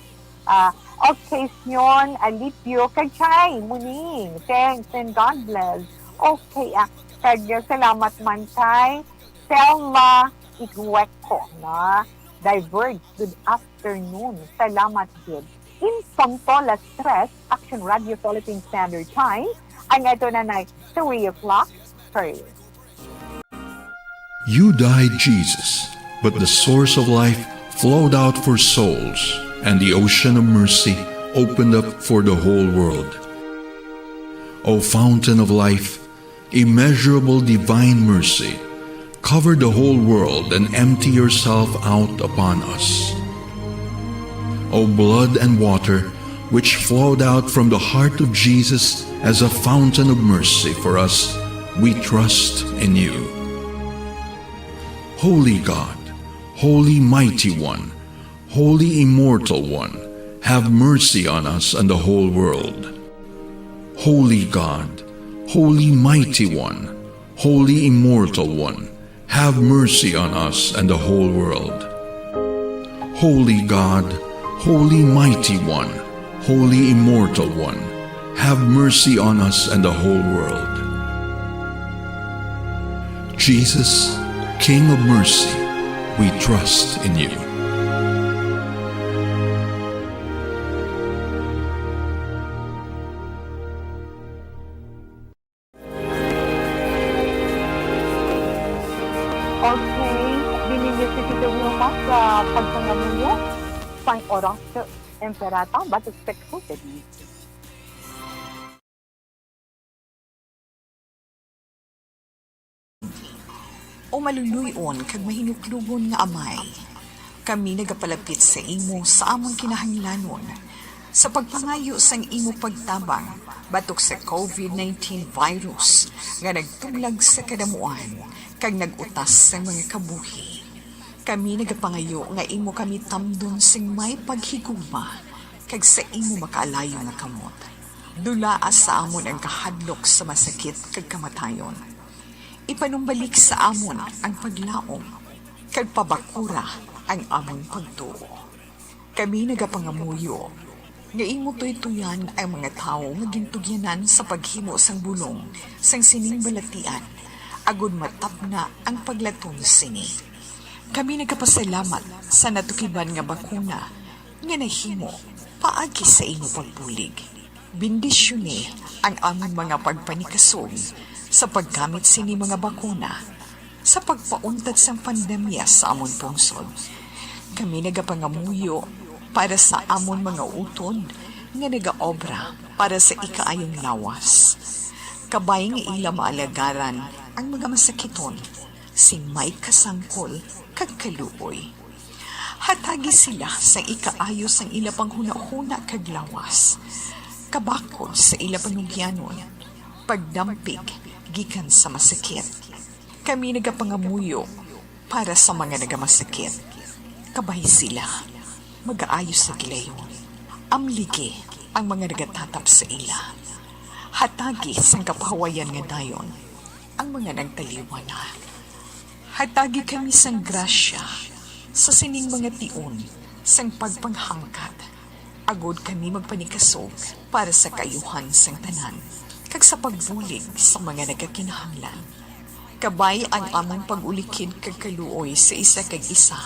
Ah, okay, Sion, Alipio, kag Chay Muning. Thanks and God bless. Okay, ah, kag, ah, salamat man kay Selma Igueco, na Diverge. Good afternoon. Salamat gid. In punto las tres, Action Radio Philippine Standard Time, ang ato na nay three o'clock, thirty. You died, Jesus, but the source of life flowed out for souls, and the ocean of mercy opened up for the whole world. O fountain of life, immeasurable divine mercy, cover the whole world and empty yourself out upon us. O blood and water, which flowed out from the heart of Jesus as a fountain of mercy for us, we trust in you. Holy God, Holy Mighty One, Holy Immortal One, have mercy on us and the whole world. Holy God, Holy Mighty One, Holy Immortal One, have mercy on us and the whole world. Holy God, Holy Mighty One, Holy Immortal One, have mercy on us and the whole world. Jesus, King of mercy, we trust in you. Wilma sa pagpangamuyo sang Oratio Imperata batok sa COVID nineteen. O maluloy-on kag mahinuklogon nga Amay, kami nagapalapit sa imo sa amon kinahanglanon sa pagpangayo sang imo pagtabang batok sa COVID nineteen virus nga nagtublag sa kadamuan kag nag-utas sa mga kabuhi. Kami nagapangayo nga imo kami tamdon sing may paghigugma kag sa imo makaalayo nga kamot. Dulaa sa amon ang kahadlok sa masakit kag kamatayon. Ipanumbalik sa amon ang paglaom kag pabakura ang amon pagtuo. Kami nagapangamuyo nga imo tuytoyan ang mga tawo nga gintugyanan sa paghimo sang bulong sang sining balatian, agod matapna ang paglaton sini. Kami nagapasalamat sa natukiban nga bakuna nga nahimo paagi sa imo pagbulig. Bendisyoni ang amon mga pagpanikasog sa paggamit sini mga bakuna sa pagpauntat sang pandemya sa amon pungsod. Kami nagapangamuyo para sa amon mga utod nga nagaobra para sa ikaayong lawas. Kabay nga ila maalagaran ang mga masakiton sing may kasangkol kag kaluoy. Hatagi sila sang ikaayo sang ila panghunahuna kag lawas, kabakod sa ila panugyanon, pagdampig gikan sa masakit. Kami nagapangamuyo para sa mga nagamasakit. Kabay sila magaayo sa gilayon. Amligi ang mga nagatatap sa ila. Hatagi sang kapahuwayan nga dayon ang mga nagtaliwan na. Hatagi kami sang grasya sa sining mga tion sang pagpanghangkat, agod kami magpanikasog para sa kaayuhan sang tanan kag sa pagbulig sa mga nagakinahanglan. Kabay ang amon pag-ulikid kag kaluoy sa isa kag isa,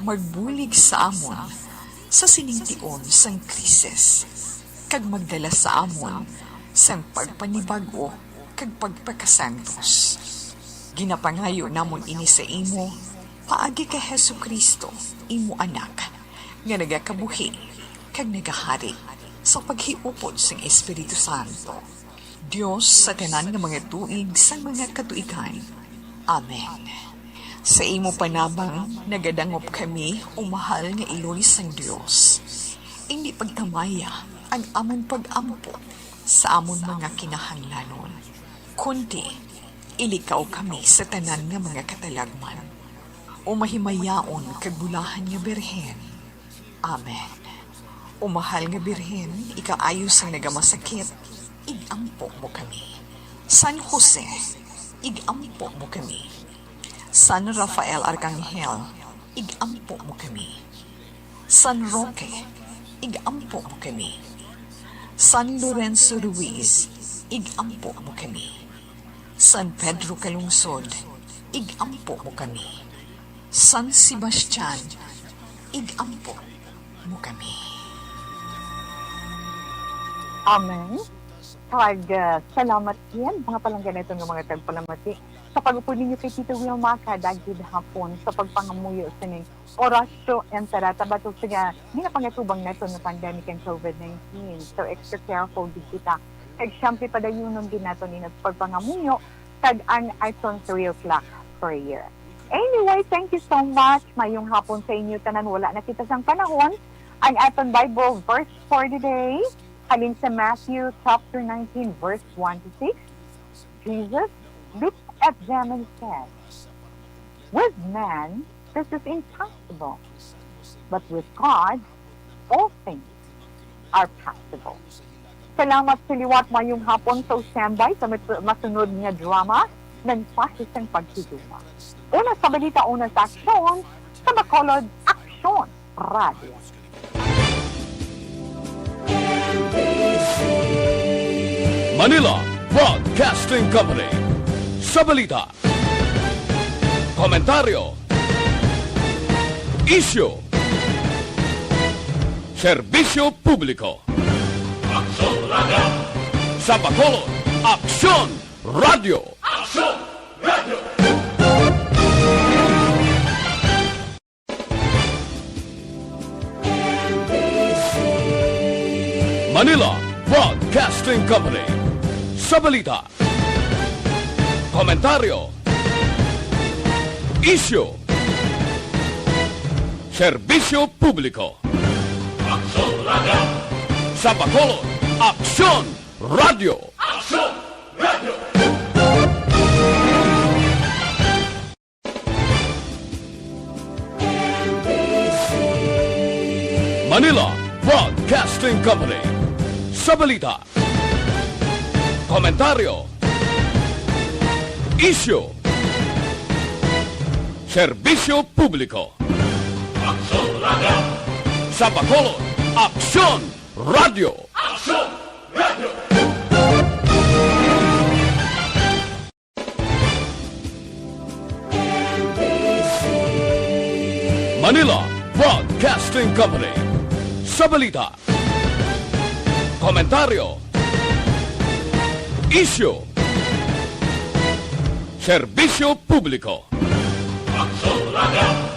magbulig sa amon sa sining tion sang krisis, kag magdala sa amon sang pagpanibag-o kag pagpakasantos. Ginapangayo namon ini sa imo paagi kay Jesu-Cristo, imo Anak, nga nagakabuhi kag nagahari sa paghiupod sang Espiritu Santo, Dios sa tanan nga mga tuig sang mga katuigan. Amen. Sa imo panabang nagadangop kami, o mahal nga Iloy sang Dios. Indi pagtamaya ang amon pag-ampo sa amon mga kinahanglanon, kundi ilikaw kami sa tanan nga mga katalagman. O mahimayaon kag bulahan nga Birhen. Amen. O mahal nga Birhen, ikaayo sang nagamasakit, ig-ampo mo kami. San Jose, ig-ampo mo kami. San Rafael Arcangel, ig-ampo mo kami. San Roque, ig-ampo mo kami. San Lorenzo Ruiz, ig-ampo mo kami. San Pedro Calungsod, ig-ampo mo kami. San Sebastian, ig-ampo mo kami. Amen. Kag, ah, salamat gid, mga palangga naton nga mga tagpalamati, sa pag-upod ninyo kay Tito Wilma kada gihapon sa pagpangamuyo sining Oratio Imperata batok sa nga ginapangatubang naton nga pandemic ang COVID nineteen. So, extra careful gid kita. Kag siyempre, padayunon gid naton ini sa pagpangamuyo kag ang aton three o'clock prayer. Anyway, thank you so much. Mayong hapon sa inyo tanan. Wala na kita sang panahon. Ang aton Bible verse for the day, halin sa Matthew chapter nineteen, verse one to six. Jesus looked at them and said, "With man, this is impossible, but with God, all things are possible." Salamat sa liwat, mayong hapon sa standby sa mas-, masunod nga drama, Mensahe sang Paghigugma. Una sa balita, una sa aksyon, sa Bacolod Aksyon Radio. Manila Broadcasting Company. Sa balita, komentaryo, isyu, serbisyo publiko. Aksyon Radio. Sa Bacolod, Aksyon Radio. Aksyon Radio. Manila Broadcasting Company. Sa balita, komentaryo, isyu, serbisyo publiko. Aksyon Radio. Sa Bacolod, Aksyon Radio. Aksyon Radio. Manila Broadcasting Company. Sa balita, komentaryo, isyu, serbisyo publiko. Aksyon Radio. Sa Bacolod, Aksyon Radio. Aksyon Radio. Manila Broadcasting Company. Sa balita, komentaryo, isyu, serbisyo publiko. Aksyon Radio.